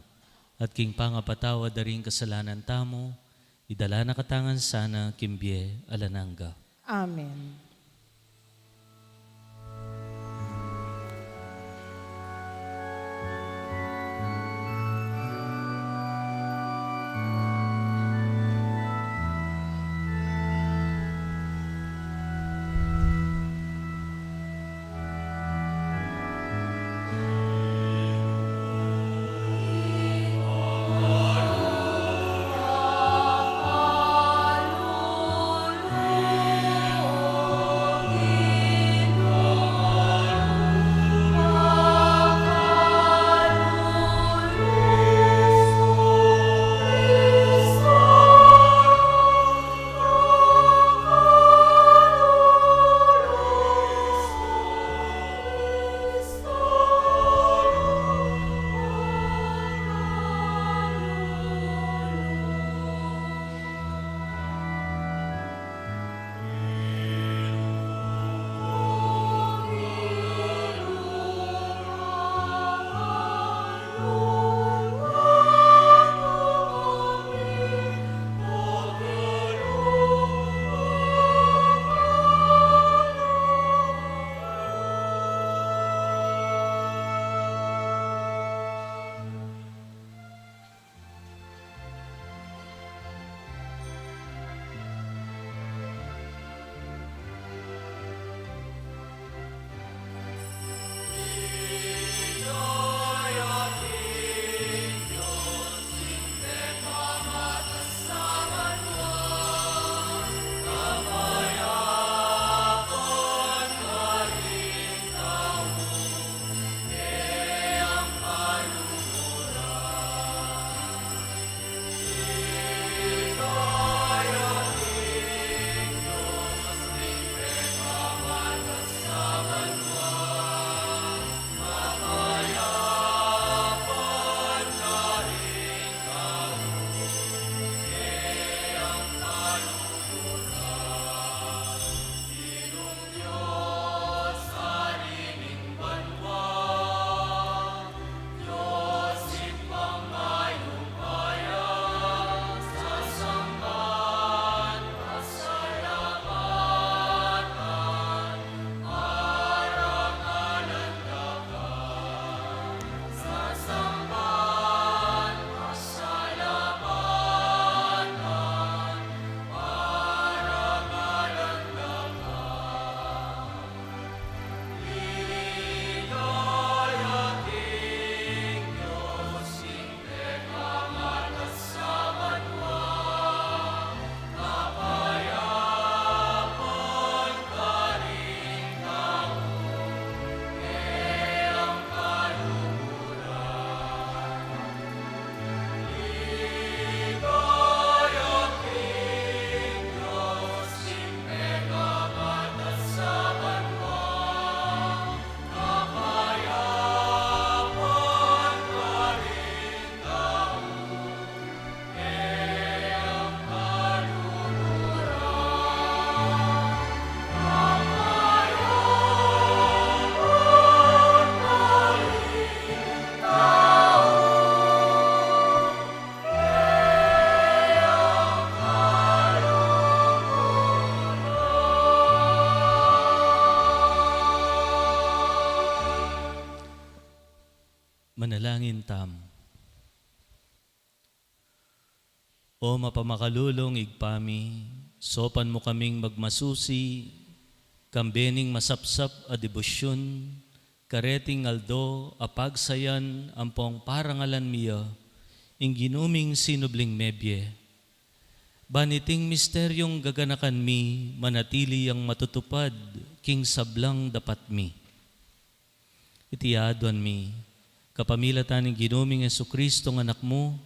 at king pangapatawad da ring kasalanan tamu, idala na katamu ngan sana king bie alang angga. Amen. Tam. O mapamakalulung Ibpa mi, saupan mu kaming magmasusi, kambe ning masapsap a debosyun, kareting aldo a pagsayan ampong parangalan mi ya, ing Ginu ming sinubling mebie. Ban iting misteryung gaganakan mi, manatili yang matutupad, king sablang dapat mi. Iti aduan mi, kapamilatan ning Ginu ming Jesucristo nga Anak mu,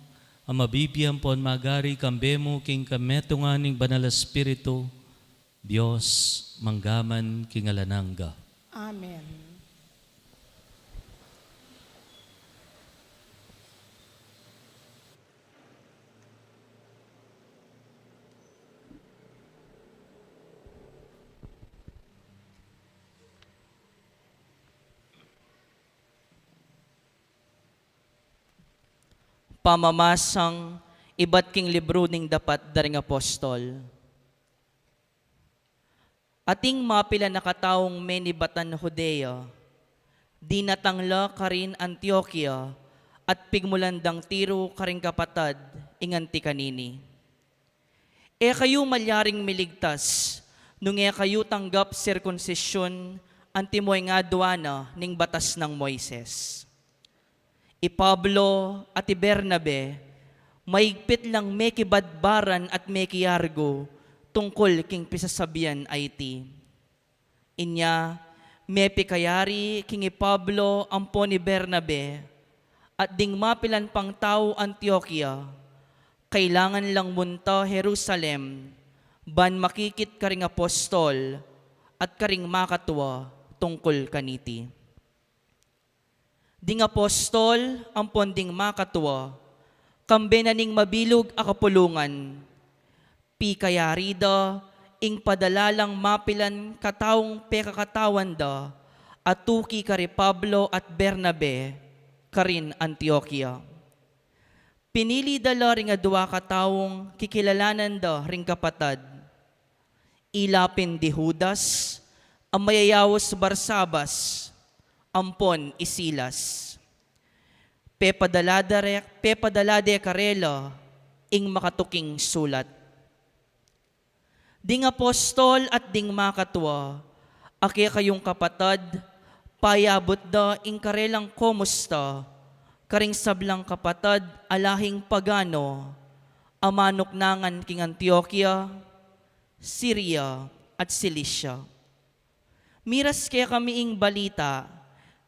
a mabibie ampon magari kambe mu king kametungan ning Banal a Espiritu, Dios, mangga man king alang angga. Amen. Pamamasang ibat king libru ning Dapat da ring Apostol. Ating mapilan a kataung menibatan Judea, dinatang la karin Antioquia, at pigmulan dang tiru karing kapatad ing anti kanini. E kayu malyaring miligtas nung e kayu tanggap sirkunsisyun antimo ing aduan na ning batas nang Moises. I Pablo at i Bernabe, maigpit lang mekibadbaran at mekiargu tungkul king pisasabian a iti. Inya, mepikayari king i Pablo ampon i Bernabe, at ding mapilan pang tau Antioquia, kailangan lang munta Jerusalem, ban makikit karing apostol at karing makatua tungkul kaniti. Ding apostol ampon ding makatua, kambe na ning mabilug a kapulungan, pikayari da ing padala lang mapilan kataung pekakatawan da a tuki kari Pablo at Bernabe karin Antioquia. Pinili da la ring adua kataung kikilalanan da ring kapatad. Ila pin di Judas, a mayayaus Barsabas, ampon i Silas. Pepadala da re-, pepadala de karela ing makatuking sulat. Ding apostol at ding makatua, a kekayung kapatad, payabut da ing karelang komusta karing sablang kapatad a lahing pagano a manuknangan king Antioquia, Syria, at Cilicia. Miras kekami ing balita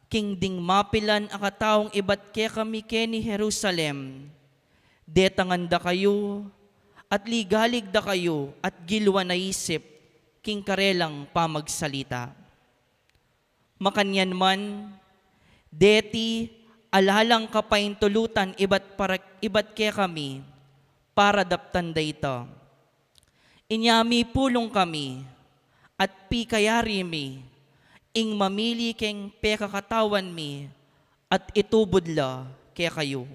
king ding mapilan a kataung ibat kekami keni Jerusalem. Detangan da kayu, at ligalig da kayu, at gilwan a isip king karelang pamagsalita. Makanyan man, deti ala lang kapaintulutan ibat para, ibat kekami, para daptan da ita. Inya mipulung kami, at pikayari mi ing mamili king pekakatawan mi, at itubud la kekayu.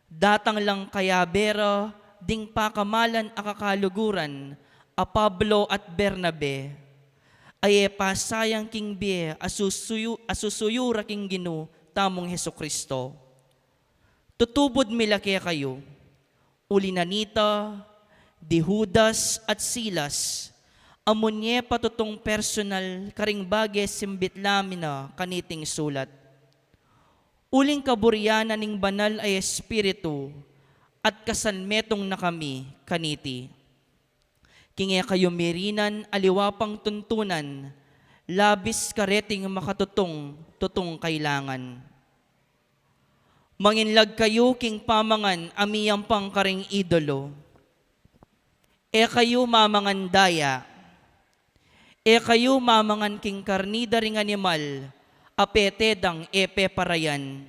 Datang lang kayabe ra ding pakamalan a kakaluguran a Pablo at Bernabe, a e pasayang king bie a susuyu, a susuyu ra king Ginu tamung Jesucristo. Tutubud mi la kekayu. Uli na nita, di Judas at Silas, a munye pa tutung personal karing bage simbit la mi na kaniting sulat. Uling kaburian na ning Banal a Espiritu, at kasanmetung na kami kaniti. King e kayu mirinan aliwa pang tuntunan, labis kareting makatutung tutung kailangan. Manginlag kayu king pamangan a miyampang karing idolo. E kayu mamangan daya. E kayu mamangan king karni da ring animal a pete dang e peparayan.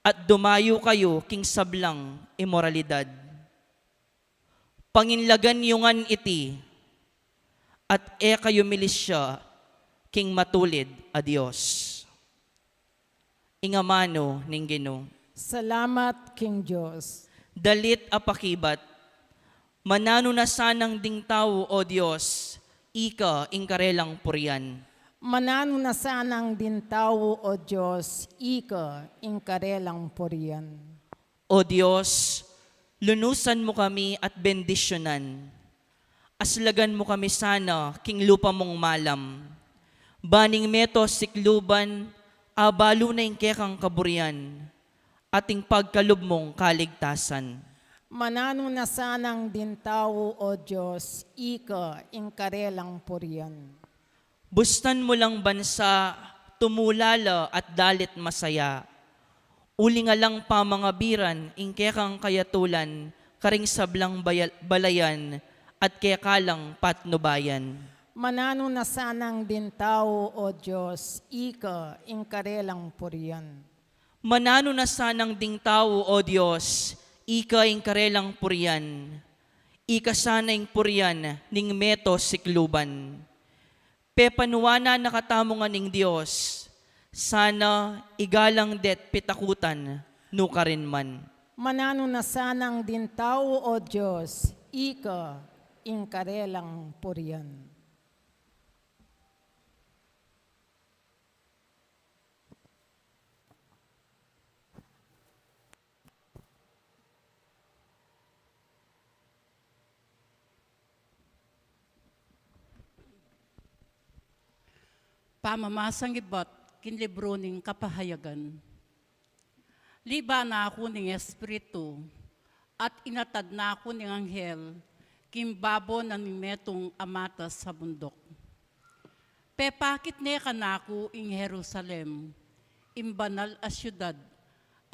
At dumayu kayu king sablang imoralidad. Panginlagan yu ngan iti, at e kayu milisya king matulid a Dios. Ing amanu ning Ginu. Salamat king Dios. Dalit a pakibat, mananu na sanang ding tau, O Dios, ika ing karelang purian. Mananu na sanang ding tau, O Dios, ika ing karelang purian. O Dios, lunusan mu kami at bendisyunan. Aslagan mu kami sana king lupa mung malam. Ban ing meto sikluban, abalu na ing kekang kaburian, at ing pagkalub mung kaligtasan. Mananu na sanang ding tau, O Dios, ika ing karelang purian. Bustan mu lang bansa, tumula la at dalit masaya. Uling alang pamangabiran ing kekang kayatulan, karing sablang baya-, balayan, at keka lang patnubayan. Mananu na sanang ding tau, O Dios, ika ing karelang purian. Mananu na sanang ding tau, O Dios, ika ing karelang purian. Ika sana ing purian ning meto sikluban. Pepanuanan na katamu ngan ning Dios, sana igalang de't pitakutan, nukarin man. Mananu na sanang ding tau, O Dios, ika ing karelang purian. Pamamasang ibat king libru ning Kapahayagan. Liban na ku ning Espiritu, at inatad na ku ning anghel king babo na ning metung a matas a bunduk. Pepakit ne kanaku ing Jerusalem, ing banal a siudad,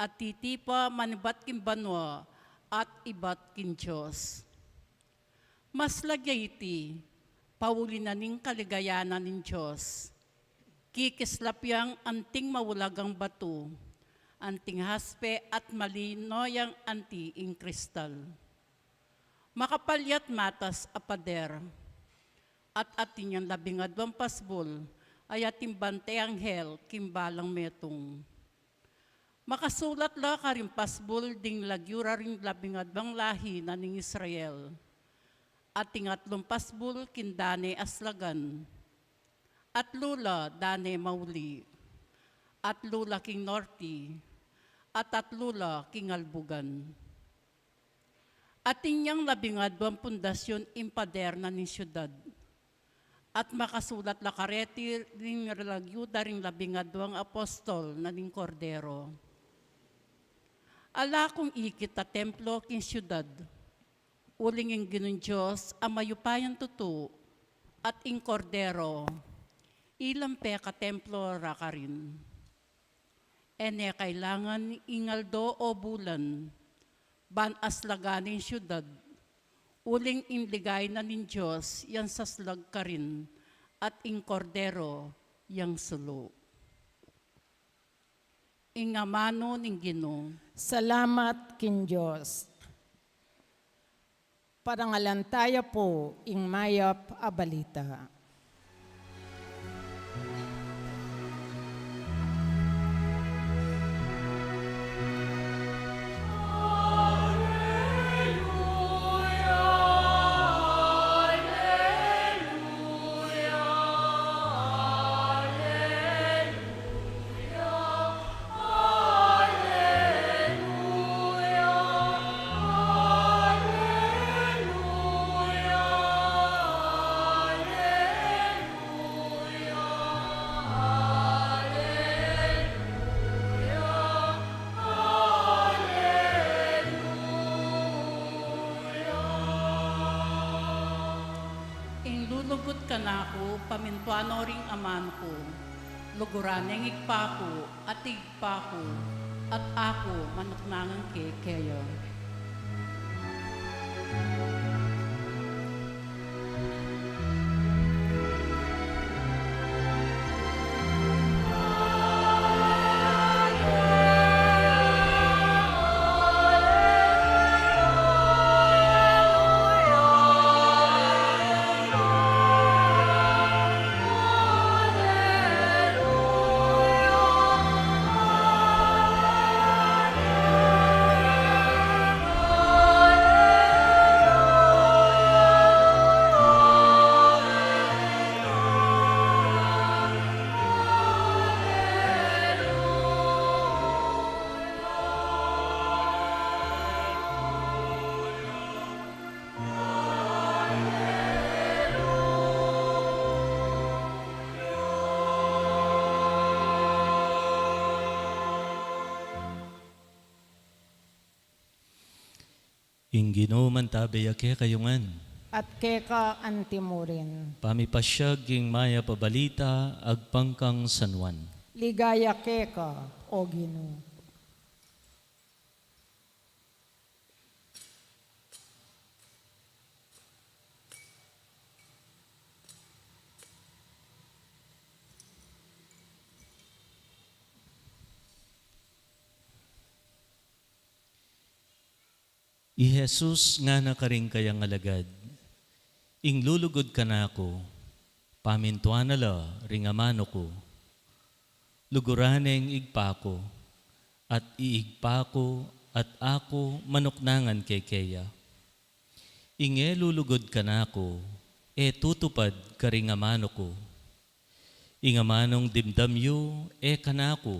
a titipa manibat king banua at ibat king Dios. Maslag ya iti, pauli na ning kaligayan na ning Dios. Kikislap yang anting maulagang batu, anting haspe at malino yang anting kristal. Makapal ya't matas a pader, at atin yang labing adwang pasbul a ating banteng anghel king balang metung. Makasulat la karing pasbul ding lagyu da ring labing adwang lahi na ning Israel. Ating atlung pasbul king dane aslagan, atlu la dane mauli, atlu la king norte, at atlu la king albugan. Atin yang labing adwang pundasyun ing pader na ning siudad, at makasulat la kareti ring lagyu da ring labing adwang apostol na ning Kordero. Ala kung ikit a templo king siudad, uling ing Ginung Dios a mayupayang tutu, at ing Kordero, ilang pekatemplo da karin. E ne kailangan ing aldo o bulan, ban aslagan ing siudad, uling ing ligaya na ning Dios yang saslag karin, at ing Kordero yang sulu. Ing amanu ning Ginu. Salamat king Dios. Parangalan taya pu ing mayap a balita. Ing lulugud kanaku, pamintuan no ring amanu ku, luguran ne ing Ibpa ku, at Ibpa ku, at aku manuknangan ke keya. Ing Ginu mantabe ya kekayu ngan. At keka antimurin. Pamipasyag king mayap a balita agpang kang San Juan. Ligaya keka, O Ginu. I Jesus ngana karing kayang alagad, "Ing lulugud kanaku, pamintuan na la ring amanu ku. Luguran ne ing Ibpa ku, at i Ibpa ku at aku manuknangan kekeya. Ing e lulugud kanaku, e tutupad karing amanu ku. Ing amanung dimdam yu, e kanaku,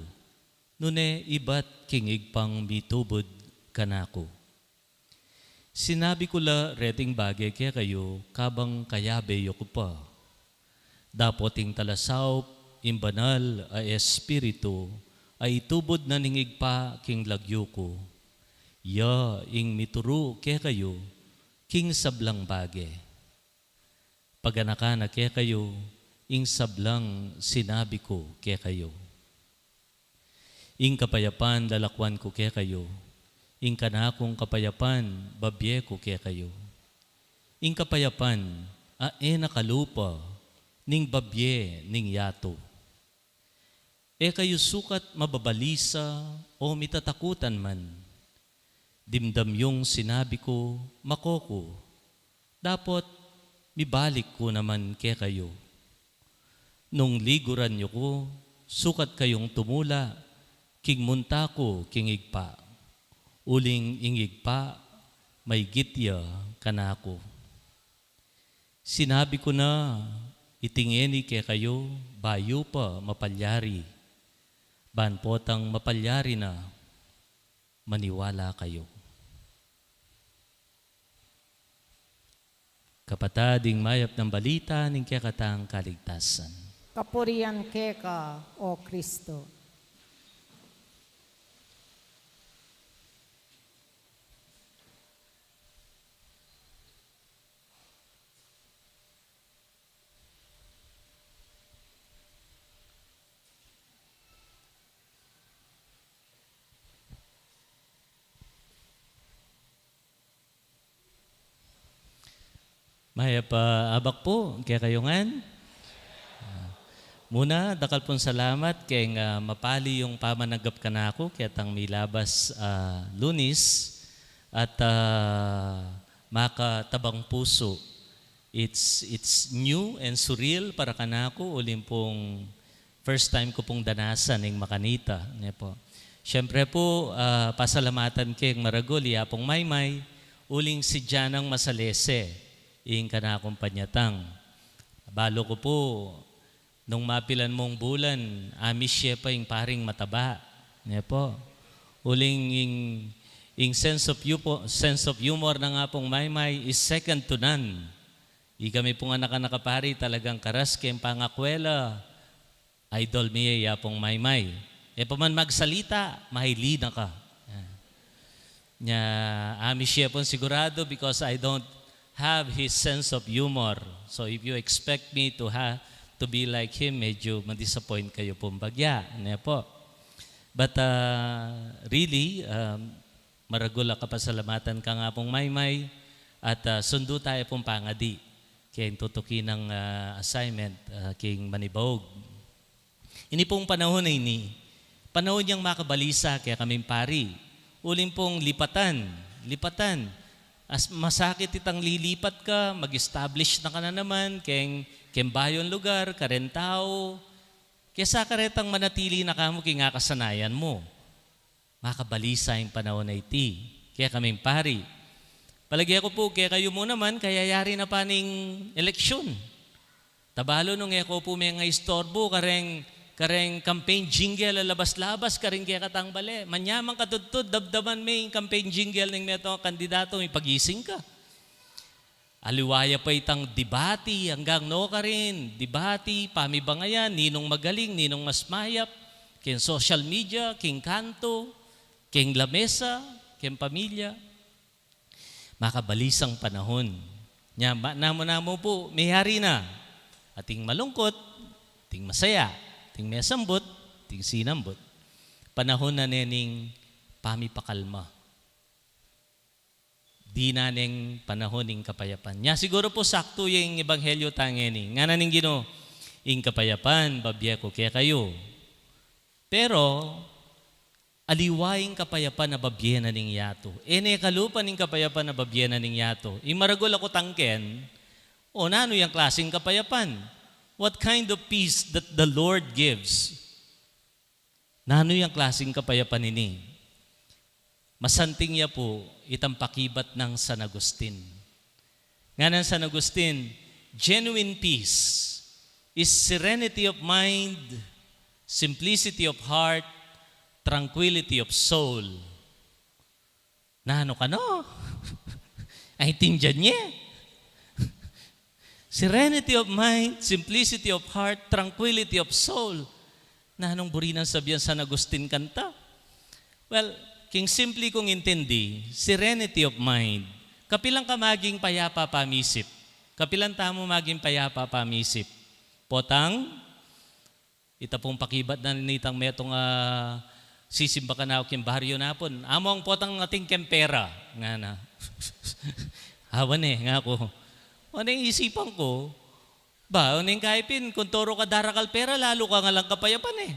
nune ibat king Ibpang mitubud kanaku." Sinabi ku la reting bage kekayu kabang kayabe yu ku pa. Dapot ing Talasaup, ing Banal a Espiritu, a itubud na ning Ibpa king lagyu ku, ya ing mituru kekayu king sablang bage. Paganakan na kekayu ing sablang sinabi ku kekayu. Ing kapayapan lalakwan ku kekayu, ing kanakung kapayapan babie ku kekayu. Ing kapayapan a e na kalupa ning babie ning yatu. E kayu sukat mababalisa o mitatakutan man. Dimdam yung sinabi ku, makoku, dapot mibalik ku naman kekayu. Nung liguran yu ku, sukat kayung tumula king munta ku king Ibpa, uling ing Ibpa maigit ya kanaku. Sinabi ku na iti ngeni kekayu, bayu pa mapalyari, ban potang mapalyari na, maniwala kayu. Kapatad, ing mayap nang balita ning kekatang kaligtasan. Kapurian keka, O Kristo. Mayap a abak pu kekayu ngan. Ah, muna, dakal pung salamat keng, ah, mapali yung pamanagap kanaku ketang milabas, ah, Lunis, at, ah, makatabang pusu. It's, it's new and surreal para kanaku, uling pung first time ku pung danasan ing makanita, ne pu. Siyempre pu, ah, pasalamatan keng maragul i Apung Maymay, uling sadya nang masalese ing kanakung panyatang. Balu ku pu, nung mapilan mung bulan, amiss ye pa ing paring mataba, ne pu. Uling ing, ing sense of hu-, sense of humor nang Apung Maymay is second to none. Ikami pung anak-anak a pari, talagang karas keng pangakwela. Idol mi ya i Apung Maymay. E pa man magsalita, maili na ka. Nya, amiss ye pung sigurado because I don't have his sense of humor. So if you expect me to ha-, to be like him, medyo ma-disappoint kayu pung bagya, ne pu. But, uh, really, um, maragul a kapasalamatan kang Apung Maymay, at, ah, sundu taya pung pangadi keng tutuki nang, ah, assignment, ah, king Manibaug. Ini pung panahun a ini, panahun yang makabalisa kekaming pari. Uling pung lipatan, lipatan. As masakit itang lilipat ka, mag-establish na ka na naman, keng, keng bayung lugar, kareng tau. Kesa karetang manatili na ka mu king akasanayan mu. Makabalisa ing panahun a iti kekaming pari. Palage ku pu, kekayu mu naman, kayayari na pa ning eleksyon. Tabalu nung e ko pu mengaistorbu kareng, kareng campaign jingle a labas-labas karing kekatang bale. Manyamang katudtud, damdaman me ing campaign jingle ning metung a kandidatu, mipagising ka. Aliwa ya pa itang debate anggang nukarin, debate, pamibangayan, ninung magaling, ninung mas mayap, keng social media, keng kantu, keng lamesa, keng pamilya. Makabalisang panahon. Nya, ma-, namu-namu pu, meyari na. Ating malungkut, ating masaya, ating mesambut, ating sinambut. Panahon na ne ning pamipakalma. Dinan neng panahon ning kapayapan. Nya siguru pu saktu ya ing ebanghelyo tang ngeni. Ngana ning Ginu, "Ing kapayapan, babie ku kekayu." Pero, aliwa ing kapayapan a babie na ning yatu. E ne kalupa ning kapayapan a babie na ning yatu. Ing maragul a kutang ken, o nanu yang klasing kapayapan? What kind of peace that the Lord gives? Nanu yang klasing kapayapan ini? Masanting ya pu itang pakibat nang San Agustin. Ngana nang San Agustin, "Genuine peace is serenity of mind, simplicity of heart, tranquility of soul." Nanu kanu? Aintindian ye? Serenity of mind, simplicity of heart, tranquility of soul. Nanung buri nang sabian San Agustin kanta? Well, king simpli kung intindi, serenity of mind. Kapilan ka maging payapa pamisip? Kapilan tamu maging payapa pamisip? Potang, ita pung pakibat na nitang metung a sisimba kanaku king baryu napun. "Among, potang atin keng pera," ngana. "Awa ne," ngaku. Wane, isipan ku, ba, wane, ing kaipin, kung toro ka darakal pera, lalu ka ngan lang kapayapan e.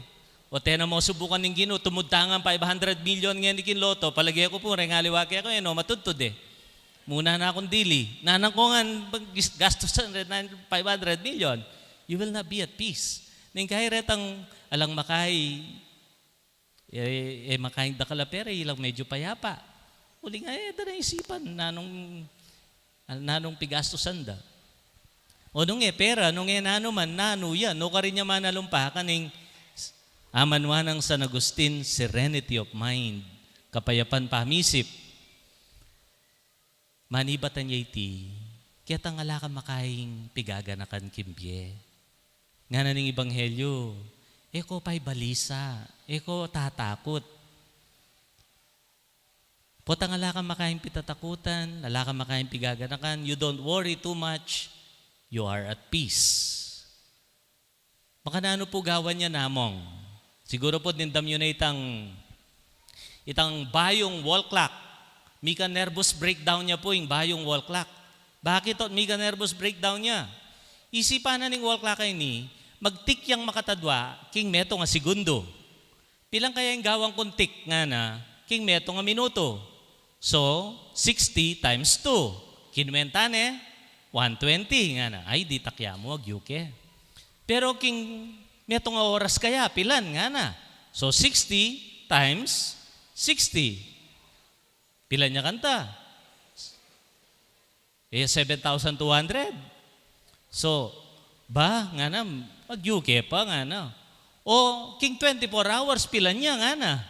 O tena mo, subukan ning Ginu, tumud ta ngan five hundred million ngeni king loto, palage ku pu, reng aliwa keka, e no matudtud e. Muna na kung dili. Nanang ku ngan gis-, gastusan reta five hundred million. You will not be at peace. Ning kai retang alang makai, e, e makai dakal a pera, ilang medyu payapa. Uling e da nang isipan, nanung, nanung pigastusan da. O nung e pera, nung e nanu man, nanu ya, nukarin ya manalumpa, kaning amanwa nang San Agustin, serenity of mind, kapayapan pamisip. Manibatan ya iti, ketang ala kang makaing pigaganakan king bie. Ngana ning ebanghelyo, e ko paibalisa, e ko tatakut. Potang ala kang makaing pitatakutan, ala kang makaing pigaganakan, you don't worry too much, you are at peace. Makananu pu gawan ya namong? Siguru pu, dimdam yu na itang, itang bayung wall clock. Mika nervous breakdown ya pu ing bayung wall clock. Bakit ot mika nervous breakdown ya? Isipan na ning wall clock a ini, mag-tick yang makatadwa king metung a segundo. Pilan kaya ing gawan kung tick ngana king metung a minutu? So, sixty times two. Kinuwenta ne, one twenty ngana. Ay, ditak ya mu, agyu ke. Pero king metung a oras kaya, pilan ngana? So, sixty times sixty. Pilan ya kanta? E, seven thousand two hundred. So, ba, ngana, agyu ke pa, ngana. O, king twenty-four hours, pilan ya, ngana?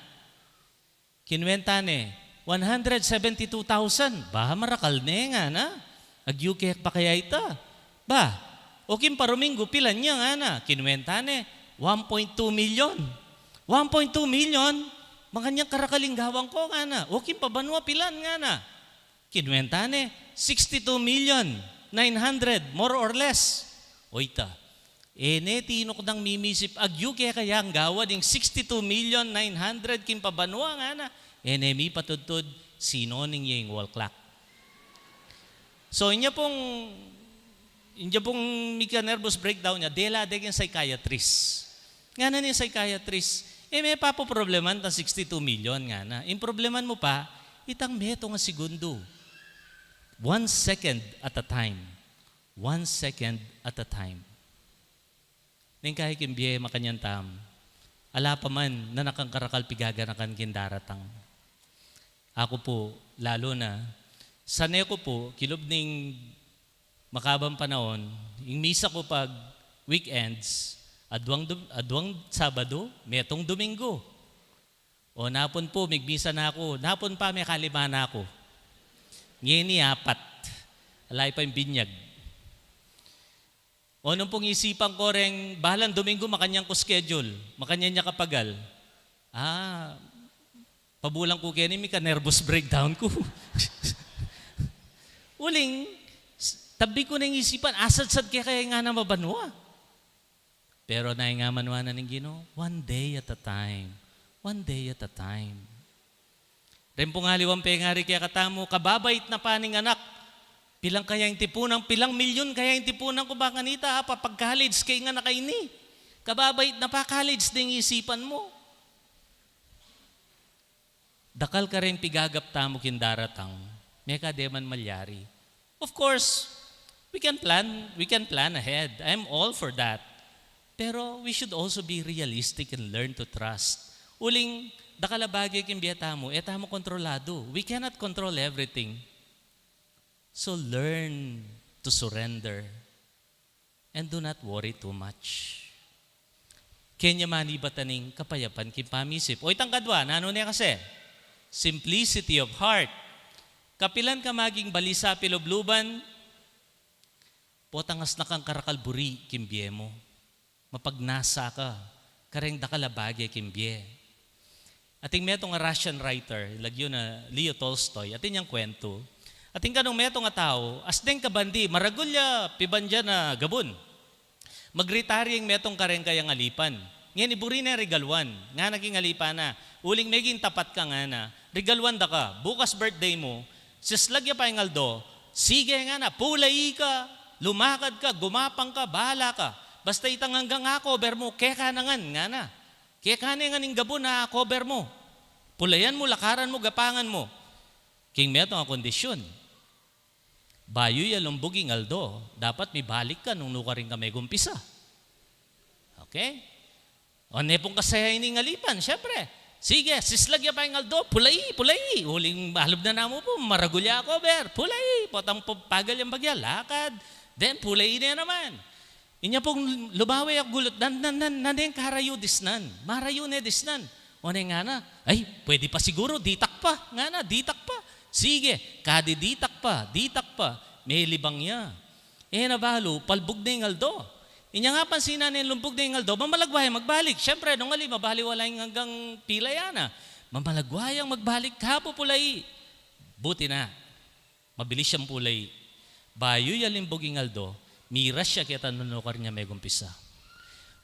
Kinuwenta ne, one hundred seventy-two thousand. Ba, marakal ne, ngana? Agyu ke pa kaya ita? Ba, o king paruminggu, pilan ya, ngana? Kinuwenta ne, one point two million. One point two million? Makanyan karakal ing gawan ku, ngana. O king pabanua, pilan, ngana? Kinuwenta ne, sixty-two million nine hundred, more or less. O ita, e ne tinukdang mimisip, agyu ke kaya ing gawan ding sixty-two million nine hundred king pabanua, ngana. E ne mipatudtud, sinoning ya ing wall clock. So, inya pung, inya pung mika nervous breakdown ya, dela de king psychiatrist. Ngana ning psychiatrist, e me papoprobleman itang sixty-two million, ngana. Ing probleman mu pa, itang metung a segundo. One second at a time. One second at a time. Neng kai king bie, makanyan tamu. Ala pa man, nanakang karakal pigaganakan king daratang. Aku pu, lalu na, sane ku pu, kilub ning makabang panaun, ing misa ku pag weekends, adwang dum-, adwang Sabado, metung Domingo. O, napun pu, migmisa na ku, napun pa, mekalima na ku. Ngeni, apat. Ala pa ing binyag. O, nung pung isipan ku reng, balang Domingo, makanyan ku schedule, makanyan ya kapagal. Ah, pabulang ku keni, mika nervous breakdown ku. Uling, s- tabi ku na ing isipan, asadsad ke kaya ing ngana mabanua. Pero naingaman wa na ning Ginu, one day at a time. One day at a time. Reng pung aliwang pengari kekatamu, kababait na pa ning anak. Pilan kaya ing tipunan, pilan milyun kaya ing tipunan ku ba kanita, ha, papag-college ke ing anak a ini. Kababait na pa, college na ing isipan mu. Dakal kareng pigagap tamu king daratang, mekad e man malyari. Of course, we can plan, we can plan ahead. I'm all for that. Pero we should also be realistic and learn to trust. Uling, dakal a bage king bie tamu, e tamu kontroladu. We cannot control everything. So learn to surrender. And do not worry too much. Kenya manibatan ing kapayapan king pamisip. O itang kadwa, nanu ne kasi? Simplicity of heart. Kapilan ka maging balisa pilubluban, potang asna kang karakal buri king bie mu. Mapagnasa ka kareng dakal a bage king bie. Ating metung a Russian writer, lagyu na Leo Tolstoy, atin yang kwentu. Atin kanung metung a tau, asdeng kabandi, maragul ya pibandian a gabun. Mag-retire yang metung kareng kayang alipan. Ngeni buri ne regaluan, ngana king alipan na, uling meging tapat ka ngana, regaluan da ka, bukas birthday mu, sislag ya pa ing aldo, sige ngana, pulai ka, lumakad ka, gumapang ka, bahala ka. Basta itang anggang a-cover mu, keka na ngan, ngana. Keka ne ngan ing gabun a cover mu. Pulayan mu, lakaran mu, gapangan mu. King metung a kondisyun. Bayu ya lumbug ing aldo, dapat mibalik ka nung nukarin ka megumpisa. Okay? O ne pung kasaya ini ing alipan, syempre. Sige, sislag ya pa ing aldo, pulai, pulai. Uling balub na namu pu, maragul ya cover, pulai. Potang pu-, pagal yang bagya, lakad. Then, pulai ne naman. Inya pung lumawe a gulut, nan, nan, nan, nan, ing karayu disnan. Marayu ne disnan. O ne ngana, ay, pwede pa siguru, ditak pa. Ngana, ditak pa. Sige, kadi ditak pa, ditak pa. Melibang ya. E na balu, palbug ne ing aldo. Inya nga pansinan ne lumbug ne ing aldo, mamalagwa yang magbalik. Syempre, nung ali, mabaliwala ing anggang pila ya na. Mamalagwa yang magbalik, kapupulai. Buti na. Mabilis yang pulai. Bayu ya limbug ing aldo, miras ya keta nung nukar ya megumpisa.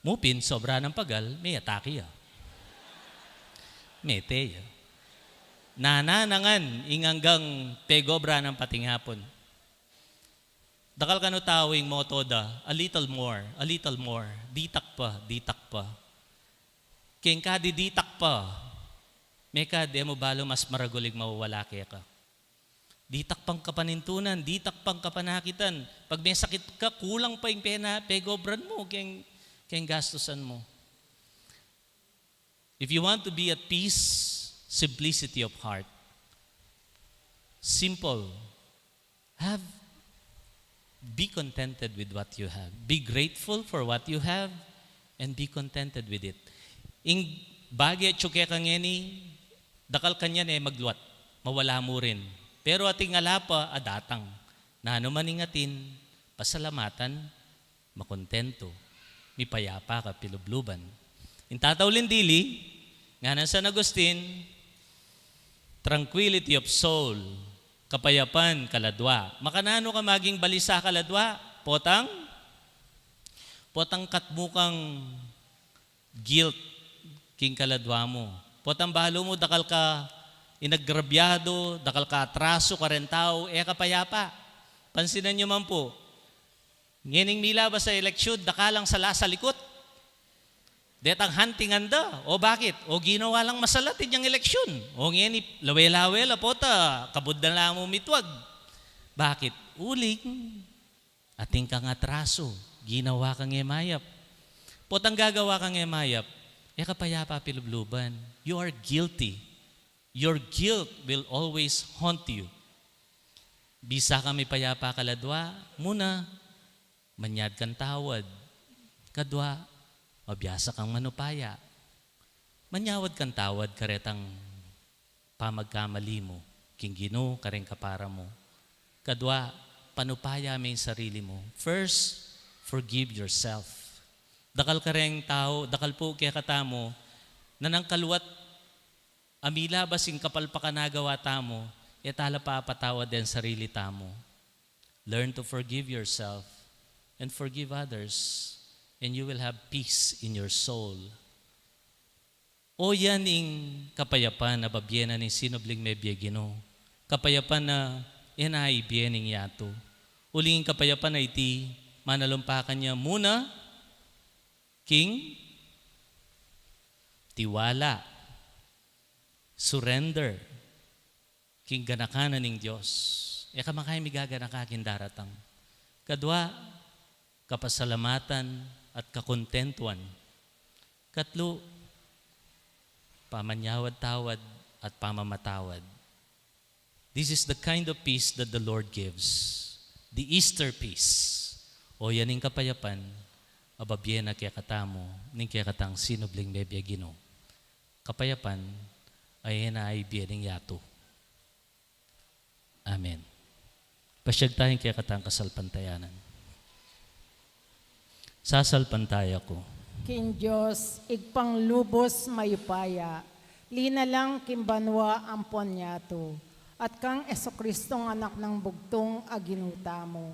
Mu pin, sobra nang pagal, me-atake ya. Mete ya. Nana na ngan ing anggang pegobra nang patingapun. Dakal kanu tau ing moto da, a little more, a little more, ditak pa, ditak pa. Keng kadi ditak pa, mekad e mu balu mas maragul ing mawawala keka. Ditak pang kapanintunan, ditak pang kapanakitan. Pag mesakit ka, kulang pa ing pena, pegobran mu, keng, keng gastusan mu. If you want to be at peace, simplicity of heart. Simple. Have, be contented with what you have. Be grateful for what you have and be contented with it. Ing bage atyu keka ngeni, dakal kanyan e magluat, mawala mu rin. Pero ating ala pa a datang, nanu man ing atin, pasalamatan, makontentu, mipayapa ka pilubluban. Ing tatauli dili, ngana nang San Agustin, tranquility of soul, kapayapan kaladua. Makananu ka maging balisa kaladua? Potang, potang katmu kang guilt king kaladua mu. Potang balu mu, dakal ka inagrabyadu, dakal ka atrasu kareng tau, e ka payapa. Pansinan yu man pu, ngening milabas a eleksyon, dakal lang sala sa likut. Detang huntingan da. O bakit? O ginawa lang masala atin yang eleksyon. O ngeni, lawe-lawe la pota, kabud na la mu mitwag. Bakit? Uling atin kang atrasu, ginawa kang e mayap. Potang gagawa kang e mayap, e ka payapa pilubluban. You are guilty. Your guilt will always haunt you. Bisa kang mipayapa kaladua, muna, manyad kang tawad. Kadua, mabiasa kang manupaya. Manyawad kang tawad karetang pamagkamali mu king Ginu, kareng kapara mu. Kadua, panupaya me ing sarili mu. First, forgive yourself. Dakal kareng tau, dakal pu kekatamu, nanang kaluat a milabas ing kapalpakan a gawa tamu, e tala papatawad deng sarili tamu. Learn to forgive yourself and forgive others, and you will have peace in your soul. O yan ing kapayapan a babie na ning sinubling mebie Ginu. Kapayapan a e na ibie ning yatu. Uling ing kapayapan a iti, manalumpakan ya mu na king tiwala, surrender, king ganaka na ning Dios. E ka makaya migaganaka king daratang. Kadua, kapasalamatan at kakontentuan. Katlu, pamanyawad-tawad at pamamatawad. This is the kind of peace that the Lord gives. The Easter peace. O yan ing kapayapan a babie na kekatamu ning kekatang sinubling mebie Ginu. Kapayapan a e na ibie ning yatu. Amen. Pasyag taya king kekatang kasalpantayanan. Sasalpantaya ku king Dios, Ibpang lubos mayupaya, linalang king banua ampon yatu, at kang Jesucristong Anak nang bugtung a Ginu tamu.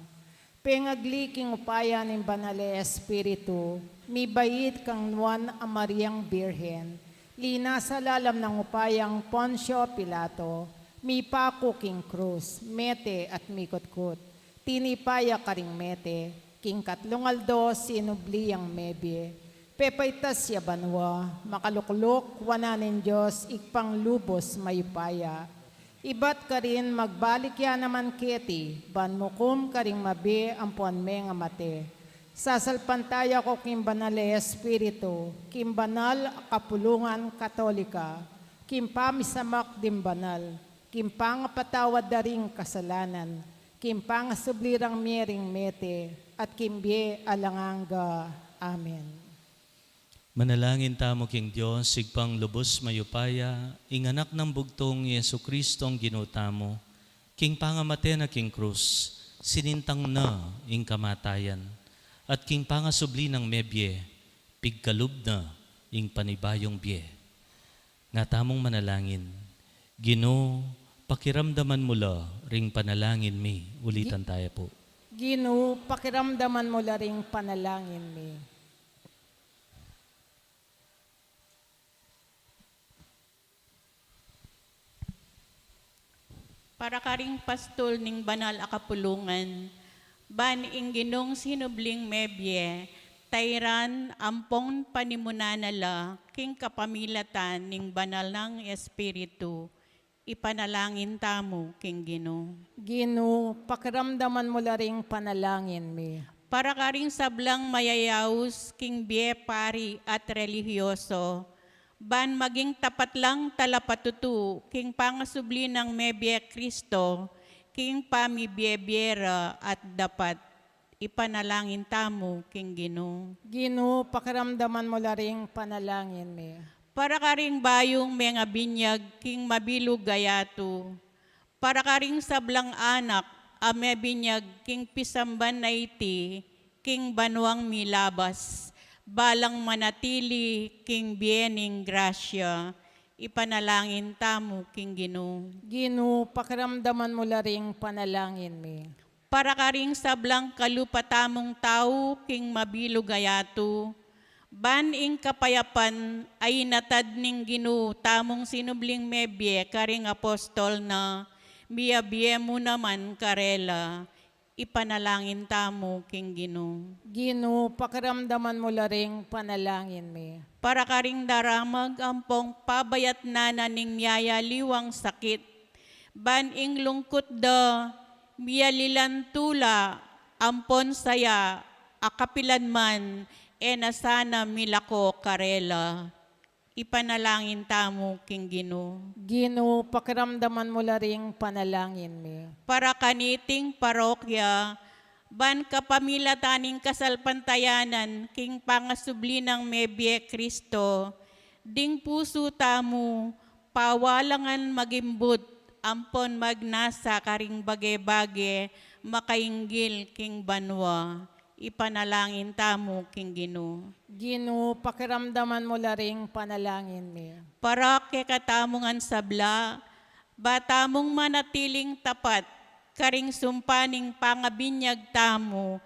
Pengagli king upaya ning Banal a Espiritu, mibait kang Nuan a Mariang Birhen, linasa lalam nang upayang Poncio Pilato, mipaku king krus, mete at mikutkut, tinipa ya karing mete, king katlung aldo sinubli yang mebie, pepaitas ya banua, makalukluk wanan ning Dios Ibpang lubos mayupaya. Ibat karin magbalik ya naman keti, ban mukum karing mabie ampon mengamate. Sasalpantaya ku king Banal a Espiritu, king banal a kapulungan Katolika, king pamisamak ding banal, king pangapatawad da ring kasalanan, king pangasubli rang mie ring mete, at king bie alang angga. Amen. Manalangin tamu king Dios, Ibpang lubos mayupaya, ing Anak nang bugtung i Jesucristong Ginu tamu, king pangamate na king krus, sinintang na ing kamatayan, at king pangasubli nang mebie, pigkalub na ing panibayung bie. Nga tamung manalangin, Ginu, pakiramdaman mu la ring panalangin mi. Ulitan taya pu. Ginu, pakiramdaman mu la ring panalangin mi. Para karing pastul ning banal a kapulungan, ban ing Ginung sinubling mebie, tairan ampon panimunan na la king kapamilatan ning banal nang Espiritu, ipanalangin tamu king Ginu. Ginu, pakiramdaman mu la ring panalangin mi. Para karing sablang mayayaus king bie pari at relihiyoso, ban maging tapat lang talapatutu king pangasubli nang mebie Kristo, king pamibie-bie ra at dapat, ipanalangin tamu king Ginu. Ginu, pakiramdaman mu la ring panalangin mi. Para karing bayung mengabinyag king mabilug a yatu, para karing sablang anak a mebinyag king pisamban a iti king banuang milabas, balang manatili king bie ning grasya, ipanalangin tamu king Ginu. Ginu, pakiramdaman mu la ring panalangin mi. Para karing sablang kalupa tamung tau king mabilug a yatu, ban ing kapayapan a inatad ning Ginu tamung sinubling mebie karing apostol na, miabie mu naman karela, ipanalangin tamu king Ginu. Ginu, pakiramdaman mu la ring panalangin mi. Para karing daramag ampong pabayatnan na ning miyayaliwang sakit, ban ing lungkut da, miyalilan tula, ampon saya, a kapilan man, e na sana milako karela, ipanalangin tamu king Ginu. Ginu, pakiramdaman mu la ring panalangin mi. Para kaniting parokya, ban kapamilatan ning kasalpantayanan king pangasubli nang mebie Kristo, ding pusu tamu, pawalangan magimbut, ampon magnasa karing bage-bage makainggil king banua, ipanalangin tamu king Ginu. Ginu, pakiramdaman mu la ring panalangin mi. Para kekatamu ngan sabla, ba tamung manatiling tapat, karing sumpa ning pangabinyag tamu,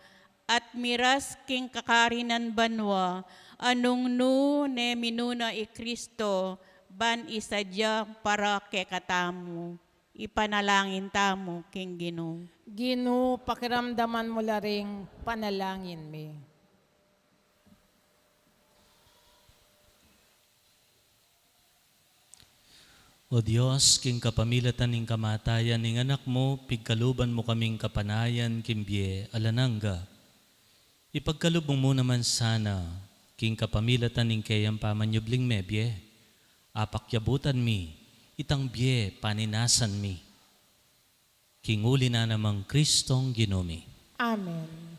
at miras king kakarinan banua, a nung nu ne minuna i Kristu, ban isadya para kekatamu. Ipanalangin tamu king Ginu. Ginu, pakiramdaman mu la ring panalangin mi. O Dios, king kapamilatan ning kamatayan ning Anak mu, pigkaluban mu kaming kapanayan king bie alang angga. Ipagkalub mu naman sana, king kapamilatan ning keyang pamanyubling mebie, apakyabutan mi itang bie paninasan mi. King uli na namang Kristong Ginu mi. Amen.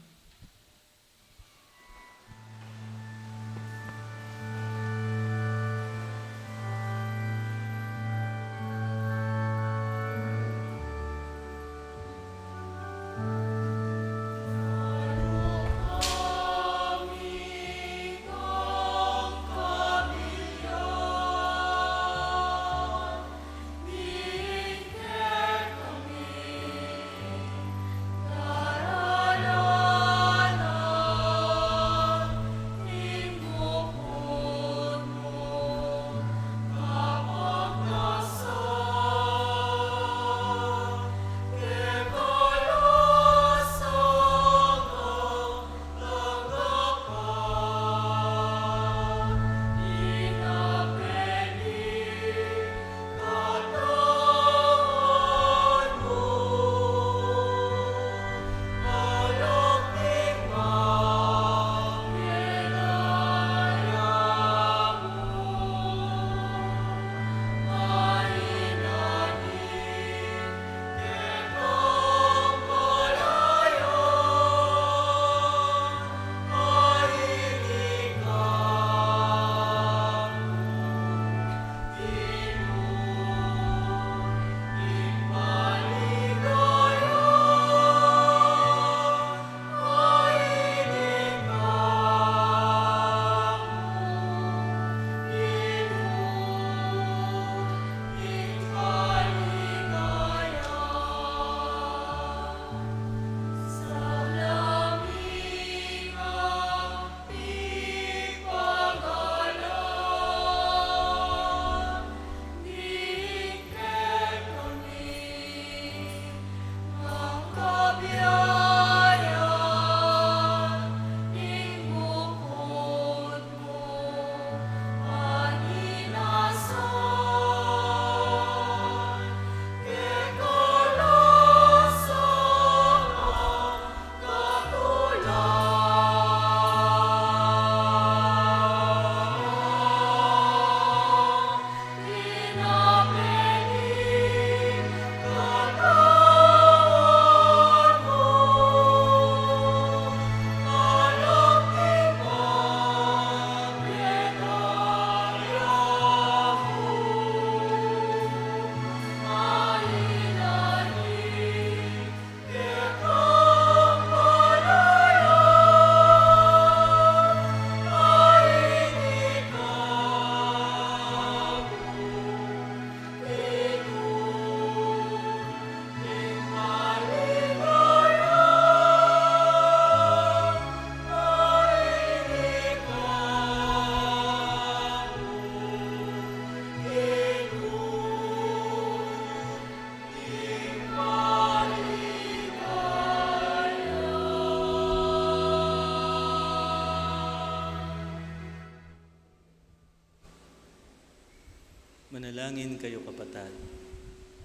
Manalangin kayu, kapatad,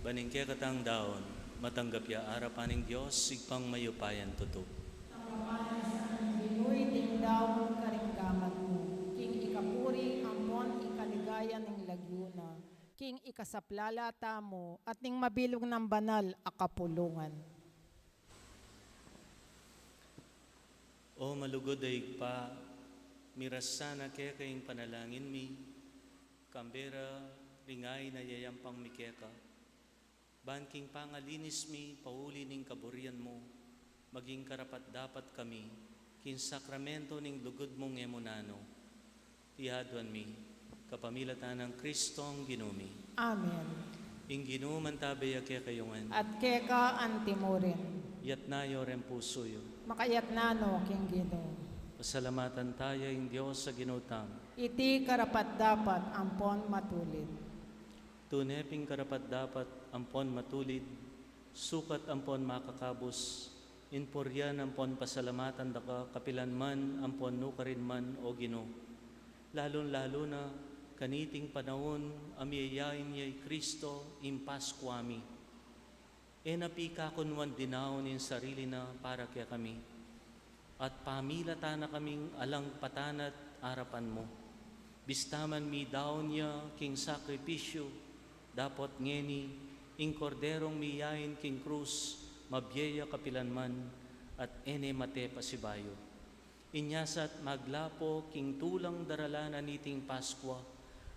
ban ing kekatang daun matanggap ya arapan ning Dios, Ibpang mayupayang tutu. Ang pamanasan ning Ginu ing daun karing gamat mu, king ikapuri ampon ikaligaya ning lagyu na, king ikasaplala tamu at ning mabilug nang banal a kapulungan. O malugud a Ibpa, miras sana keka ing panalangin mi, kambe ra ring ain a yayampang mi keka, ban king pangalinis mi pauli ning kaburian mu, maging karapat-dapat kami king sakramento ning lugud mung e mu nanu. Iti aduan mi kapamilatan nang Kristong Ginu mi. Amen. Ing Ginu mantabe ya kekayu ngan. At keka antimurin. Yatna yu reng pusu yu. Makayatna no king Ginu. Pasalamatan taya ing Dios a Ginu tamu. Iti karapat-dapat ampon matulid. Tune pin karapat-dapat ampon matulid, sukat ampon makakabus, ing purian ampon pasalamatan da ka kapilan man ampon nukarin man, O Ginu. Lalun-lalu na kaniting panaun a miyayain ya i Kristo ing Paskua mi. E na pin kakunwan dinaun ing sarili na para kekami, at pamilatan na kaming alang patanat arapan mu. Bista man midaun ya king sakripisyu, dapot ngeni ing Korderong miyain king krus, mabie ya kapilan man, at e ne mate pasibayu. Inya sat maglapo king tulang daralanan niting Paskua,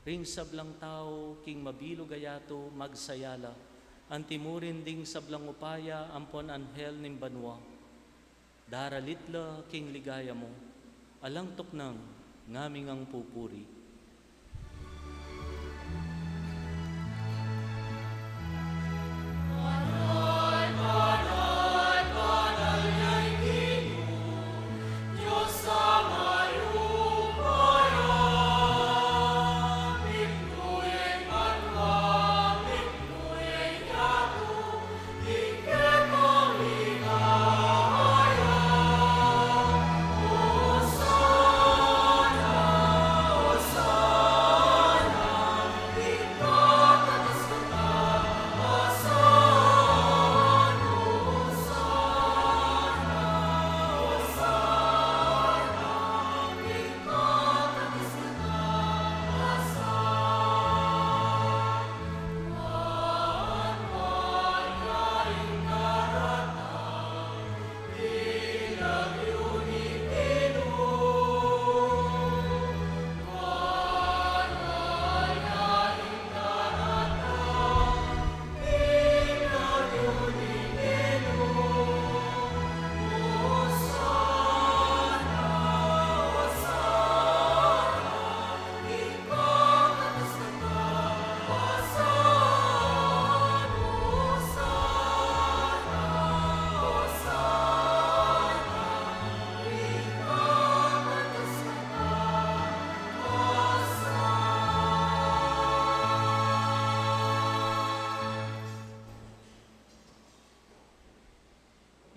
ring sablang tau king mabilug a yatu magsaya la, antimurin ding sablang upaya ampon anghel ning banua. Daralit la king ligaya mu, alang tuknang ngaming ang pupuri.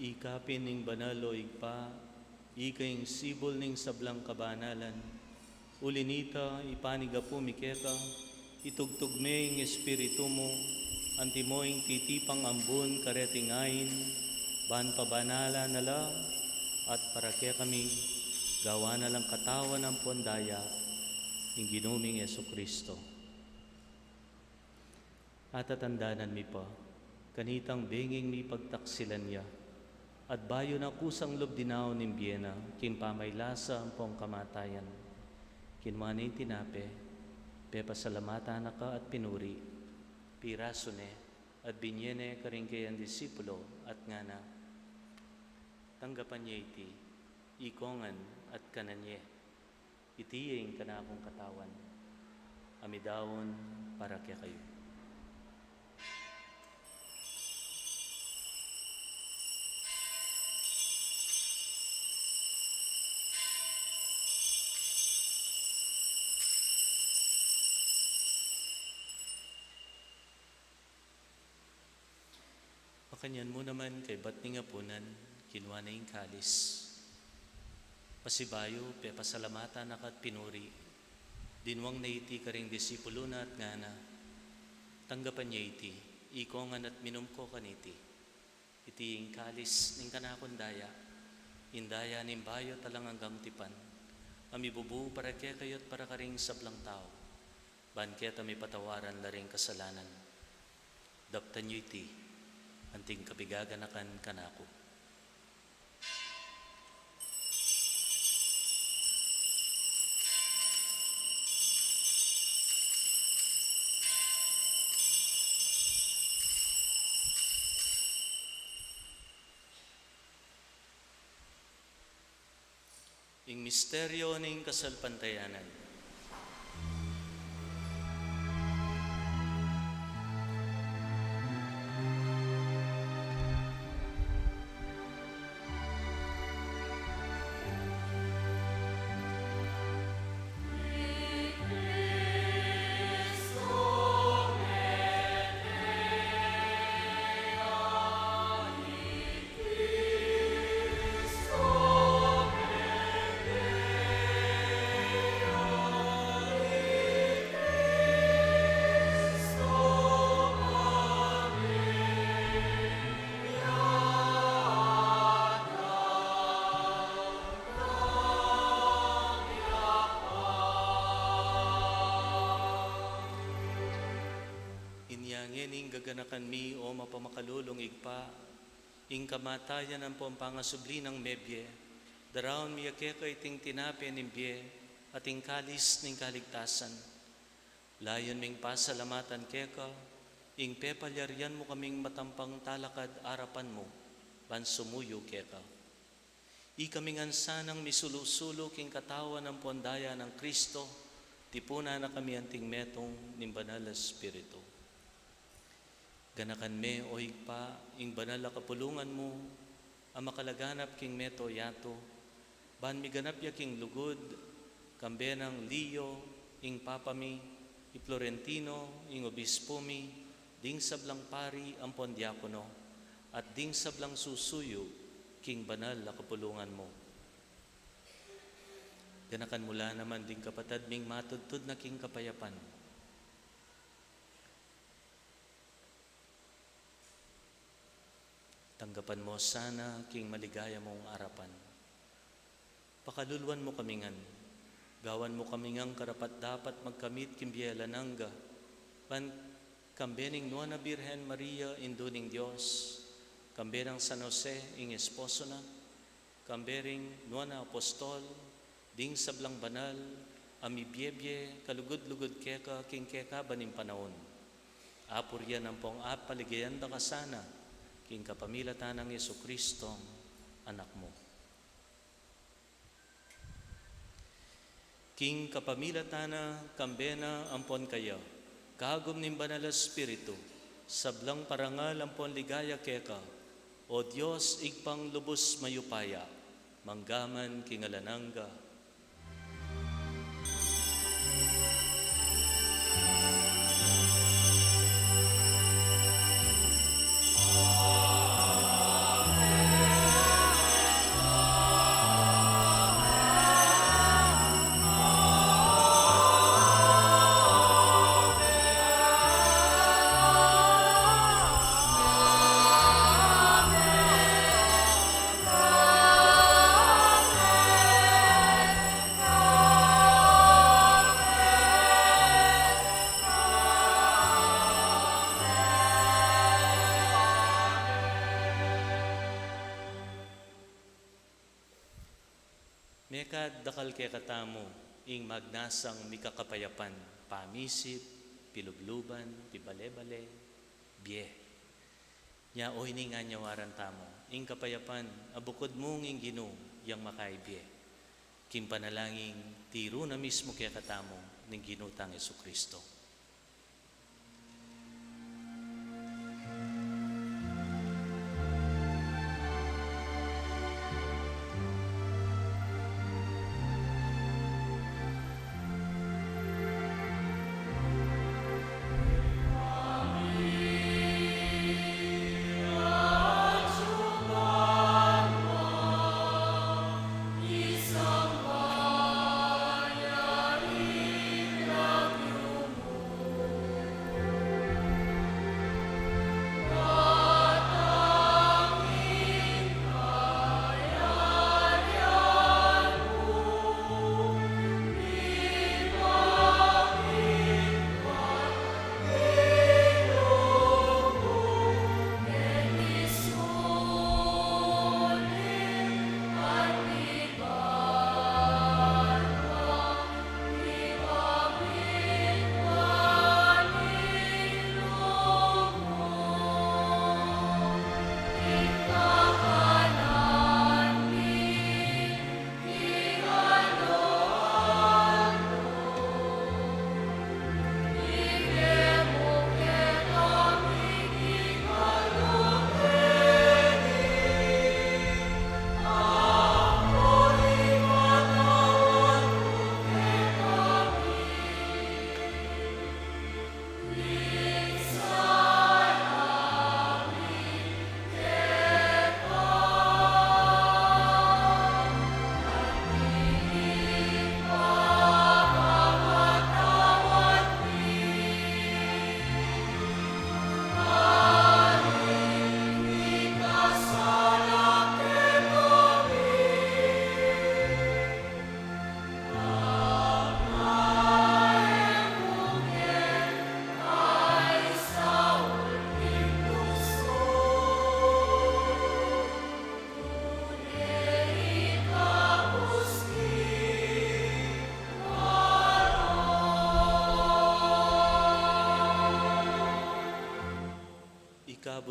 Ika pin ing banal, o Ibpa, ika ing sibul ning sablang kabanalan. Uli nita, ipanyawad mi keka, itubud me ing Espiritu mu, antimo ing titipang ambun kareting ain, ban pabanalan na la, at para kekami, gawan na lang katawan ampon daya, ning Ginu ming Jesucristo. At tatandanan mi pa, kanitang bengeng mipagtaksilan ya, at bayu na kusang lub dinaun ing bie na, king pamaglasa ampong kamatayan. Kinua ne ing tinape, pepasalamatan na ka at pinuri, pirasu ne, at binye ne karing kayang disipulo, at ngana, tanggapan ye iti, ikongan at kanan ye. Iti ing kanakung katawan, a midaun para kekayu. Makanyan mu naman kaybat ning apunan, kinua ne ing kalis. Pasibayu, pepasalamatan na ka at pinuri. Dinwang ne iti karing disipulo na at ngana, tanggapan ye iti, ikongan at minum ko kaniti. Iti ing kalis ning kanakung daya, ing daya ning bayu at alang anggang tipan, a mibubu para kekayu at para karing sablang tau, ban keta mipatawaran la ring kasalanan. Daptan yu iti, anting kapigaganakan kanaku. Ing misteryo ning kasalpantayanan. Ngeni ing gaganakan mi, o mapamakalulung Ibpa, ing kamatayan ampong pangasubli nang mebie, daraun mi ya keka iting tinape ning bie at ing kalis ning kaligtasan. Layun ming pasalamatan keka ing pepalyarian mu kaming matampang talakad arapan mu ban sumuyu keka. Ikami ngan sanang misulu-sulu king katawan ampong daya nang Kristo, tipunan na kami anting metung ning Banal a Espiritu. Ganakan me, o Ibpa, ing banal a kapulungan mu a makalaganap king mabilug a yatu, ban miganap ya king lugud, kambe nang Leo, ing Papa mi, i Florentino, ing Obispo mi, ding sablang pari ampong diakono, at ding sablang susuyu king banal a kapulungan mu. Ganakan mu la naman ding kapatad ming matudtud na king kapayapan. Tanggapan mu sana king maligaya mung arapan. Pakaluluan mu kami ngan. Gawan mu kami ngan karapat-dapat magkamit king bie alang angga, ban kambe ning Nuan a Birhen Maria, Indu ning Dios, kambe nang San Jose, ing esposo na, kambe ring nuan a apostol, ding sablang banal a mibie-bie kalugud-lugud keka king kekaban ning panaun, apurian ampong apaligayan da ka sana king kapamilatan nang Jesucristo, Anak mu. King kapamilatan na, kambe na, ampon kaya, kagum ning Banal a Espiritu, sablang parangal ampon ligaya keka, o Dios, Ibpang lubus mayupaya, mangga man king alang angga. Mekad dakal kekatamu ing magnasang mikakapayapan, pamisip, pilubluban, pibale-bale, bie. Nya, o ini ngan yawaran tamu, ing kapayapan a bukud mung ing Ginu yang makaibie. King panalangin, tiru na mismu kekatamu ning Ginu tang Jesucristo.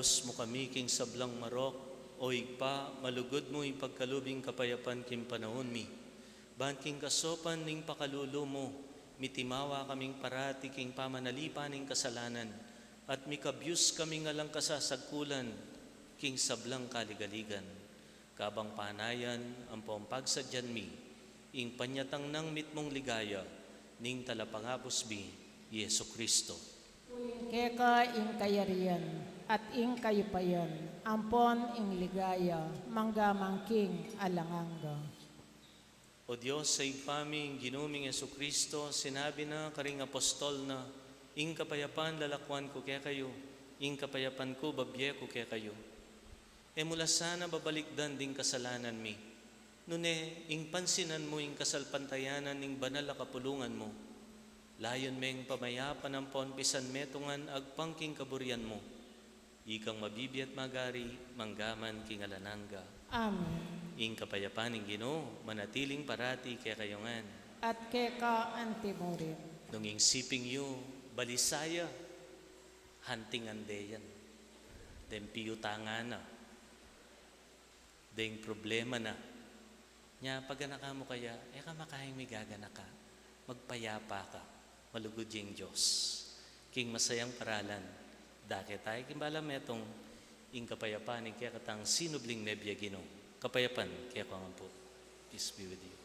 Lus mu kami king sablang marok, o Ibpa, malugud mu ipagkalub ing kapayapan king panaun mi. Ban king kasaupan ning pakalulu mu, mitimawa kaming parati king pamanalipan ning kasalanan, at mikabyus kaming alang kasasagkulan king sablang kaligaligan. Kabang panayan ampong pagsadyan mi ing panyatang nang mitmung ligaya ning Talapangabus mi, Jesucristo. Uling keka ing kayarian, at ing kayupayan, ampon ing ligaya, mangga man king alang angga. O Dios a Ibpa mi, ing Ginu ming Jesucristo, sinabi na karing apostol na, "Ing kapayapan lalakwan ku kekayu, ing kapayapan ku babie ku kekayu." E mu la sana babalikdan ding kasalanan mi, nune ing pansinan mu ing kasalpantayanan ning banal a kapulungan mu. Layun meng pamayapan ampon pisanmetungan agpang king kaburian mu. Ikang mabibie at magari, mangga man king alang angga. Amen. Ing kapayapan ning Ginu manatiling parati kekayu ngan. At keka antimurin. Nung ing siping yu balisa ya, hunting ande yan. Deng piutangan na. Deng problema na. Nya, paganaka mu kaya, e ka makaing migaganaka, magpayapa ka, malugud ya ing Dios. King masayang paralan, dake tayu king balang metung, ing kapayapan ning kekatang sinubling mebie Ginu. Kapayapan kekayu ngan pu. Peace be with you.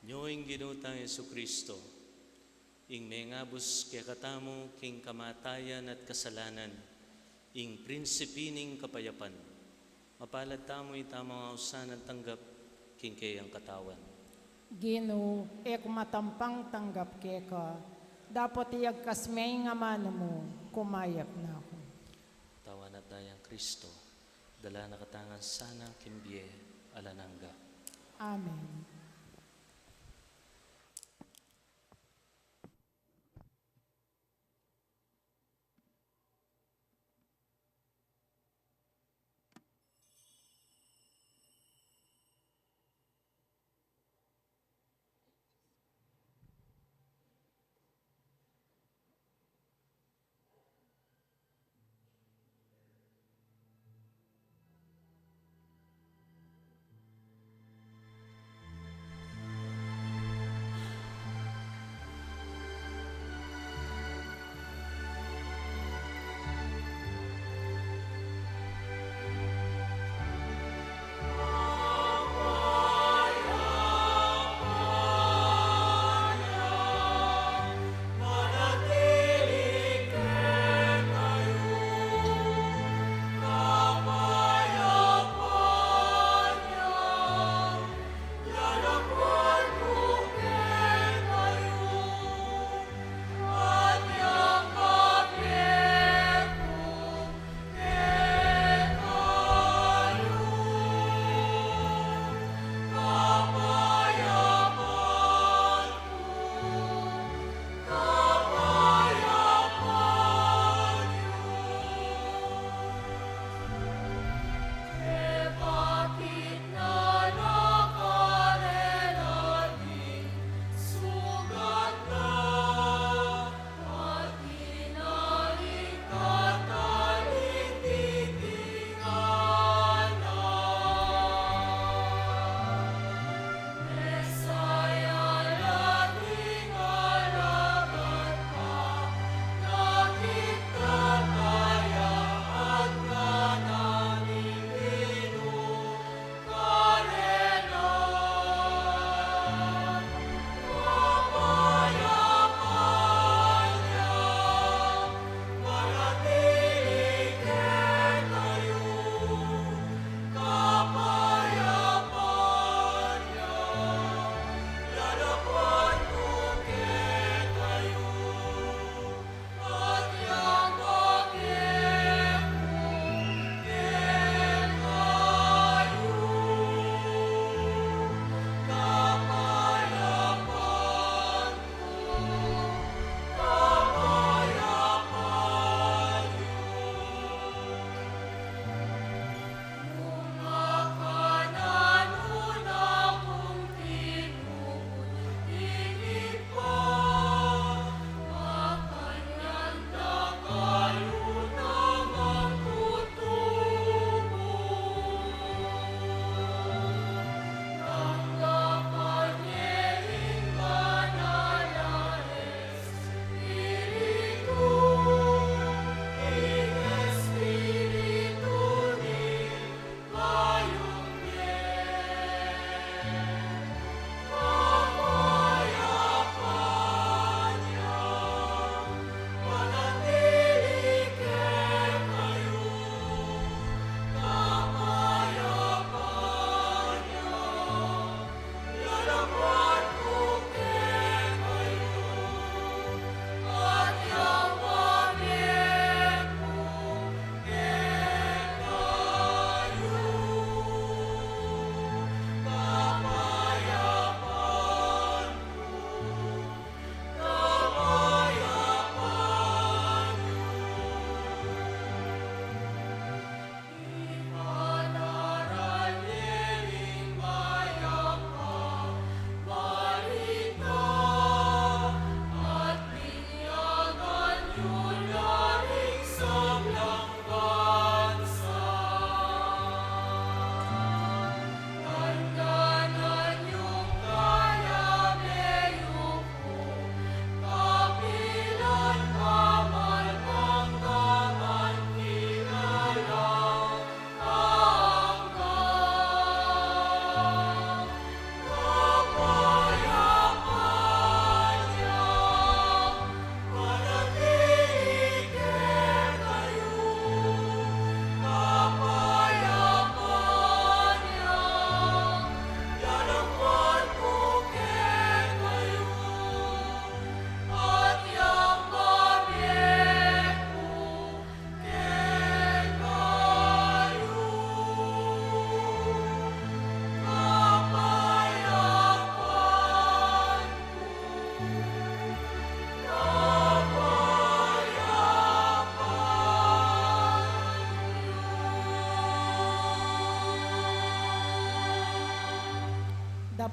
Nyo ing Ginu tang Jesucristo, ing mengabus kekatamu king kamatayan at kasalanan, ing prinsipi ning kapayapan. Mapalad tamu ita mangausan at tanggap king keyang katawan. Ginu, e ku matampang tanggap keka, dapot iyagkas me ing amanu mu, kumayap na ku. Katawan at dayang Kristo, dala na katamu ngan sana king bie alang angga. Amen.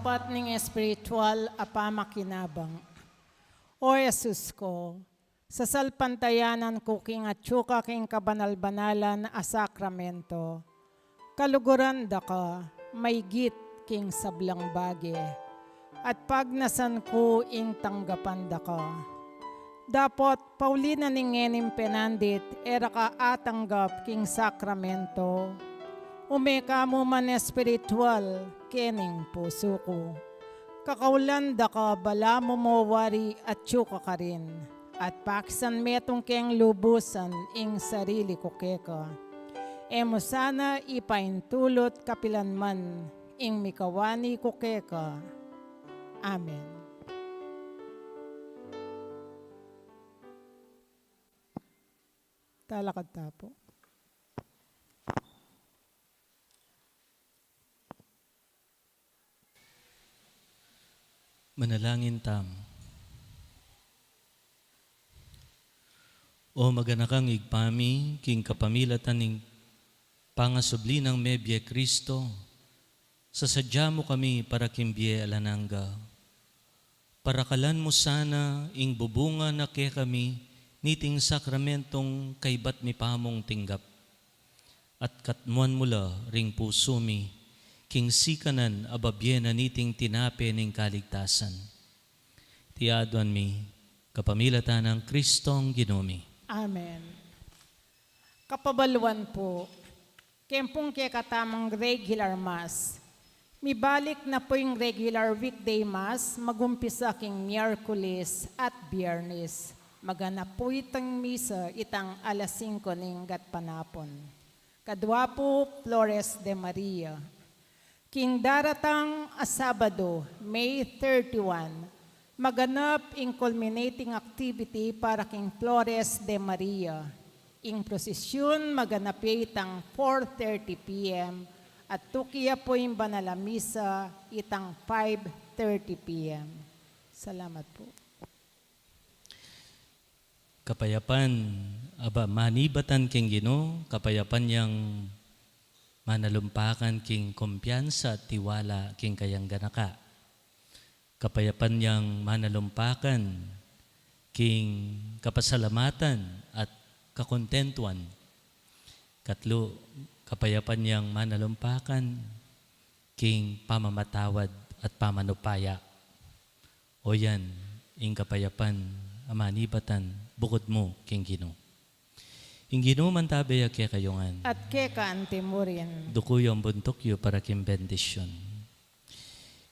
Pat ning espiritual a pamakinabang. O Jesus ko, sasalpantayanan ku king atyu ka king kabanal-banalan a sakramento. Kaluguran da ka maygit king sablang bage, at pagnasan ku ing tanggapan da ka. Dapot pauli na ning ngening penandit e ra ka atanggap king sakramento, ume ka mu man espiritual kening pusu ku. Kakaulan da ka balamu mo wari atyu ka karin, at pakisan metung keng lubusan ing sarili ku keka. E mu sana ipaintulut kapilan man ing mikawani ku keka. Amen. Talakad ta pu. Manalangin tamu. O maganakang Ibpa mi, king kapamilatan ning pangasubli nang mebie Kristo, sasadya mu kami para king bie alang angga. Parakalan mu sana ing bubunga na kekami niting sakramentong kaybat mi pamung tinggap. At katmuan mu la ring pusu mi king sikanan a babie na niting tinape ning kaligtasan. Iti aduan mi kapamilatan nang Kristong Ginu mi. Amen. Kapabaluan pu, keng pung kekatamung regular mass, mibalik na pu ing regular weekday mass, magumpisa king Miyerkules at Biyernes. Maganap pu iting misa itang alas singko ning gatpanapun. Kadua pu, Flores de Maria. King daratang a Sabado, May thirty-one, maganap ing culminating activity para king Flores de Maria. Ing prosisyun maganap ya itang four thirty P M at tuki ya pu ing banal a misa itang five thirty P M. Salamat pu. Kapayapan a ba manibatan king Ginu, kapayapan yang manalumpakan king kumpiyansa at tiwala king kayang ganaka. Kapayapan yang manalumpakan king kapasalamatan at kakontentuan. Katlu, kapayapan yang manalumpakan king pamamatawad at pamanupaya. O yan, ing kapayapan a manibatan bukud mu king Ginu. Ing Ginu mantabe ya kekayu ngan. At keka anti mu rin. Duku yu ing buntuk yu para king bendisyun.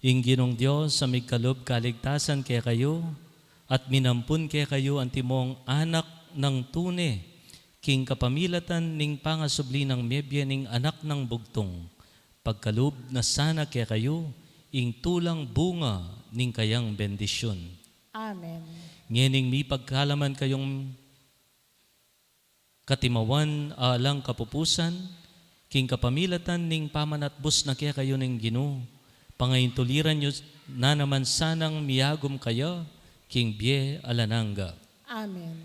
Ing Ginung Dios a migkalub kaligtasan kekayu, at minampun kekayu antimong anak nang tune, king kapamilatan ning pangasubli nang mebie ning anak nang bugtung, pagkalub na sana kekayu ing tulang bunga ning kayang bendisyun. Amen. Ngening mipagkalaman kayung katimawan a alang kapupusan, king kapamilatan ning pamanatbus na kekayu ning Ginu, pangaintuliran yu na naman sanang miyagum kaya king bie alang angga. Amen.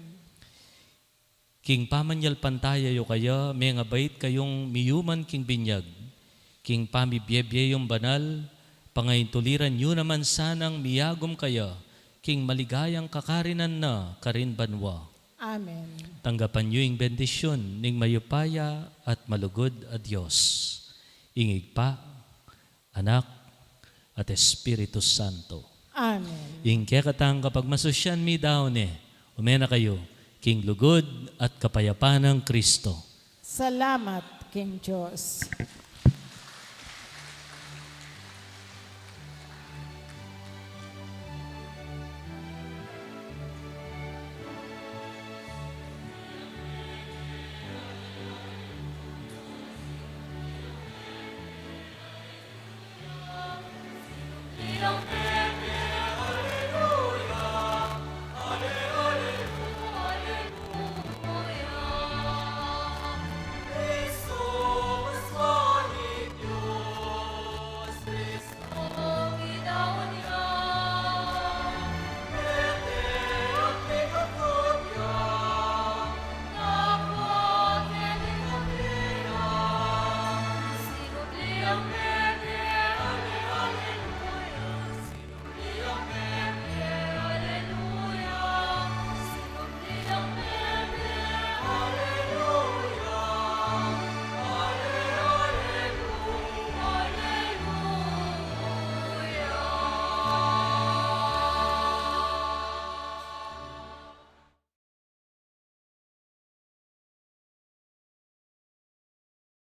King pamanyalpantaya yu kaya, mengabait kayung miyuman king binyag. King pamibiebie yung banal, pangaintuliran yu naman sanang miyagum kaya king maligayang kakarinan na karin banua. Amen. Tanggapan yu ing bendisyun ning mayupaya at malugud a Dios, ing Ibpa, Anak, at Espiritu Santo. Amen. Ing kekatang kapagmasusyan midaun ne, ume na kayu king lugud at kapayapan nang Kristo. Salamat king Dios.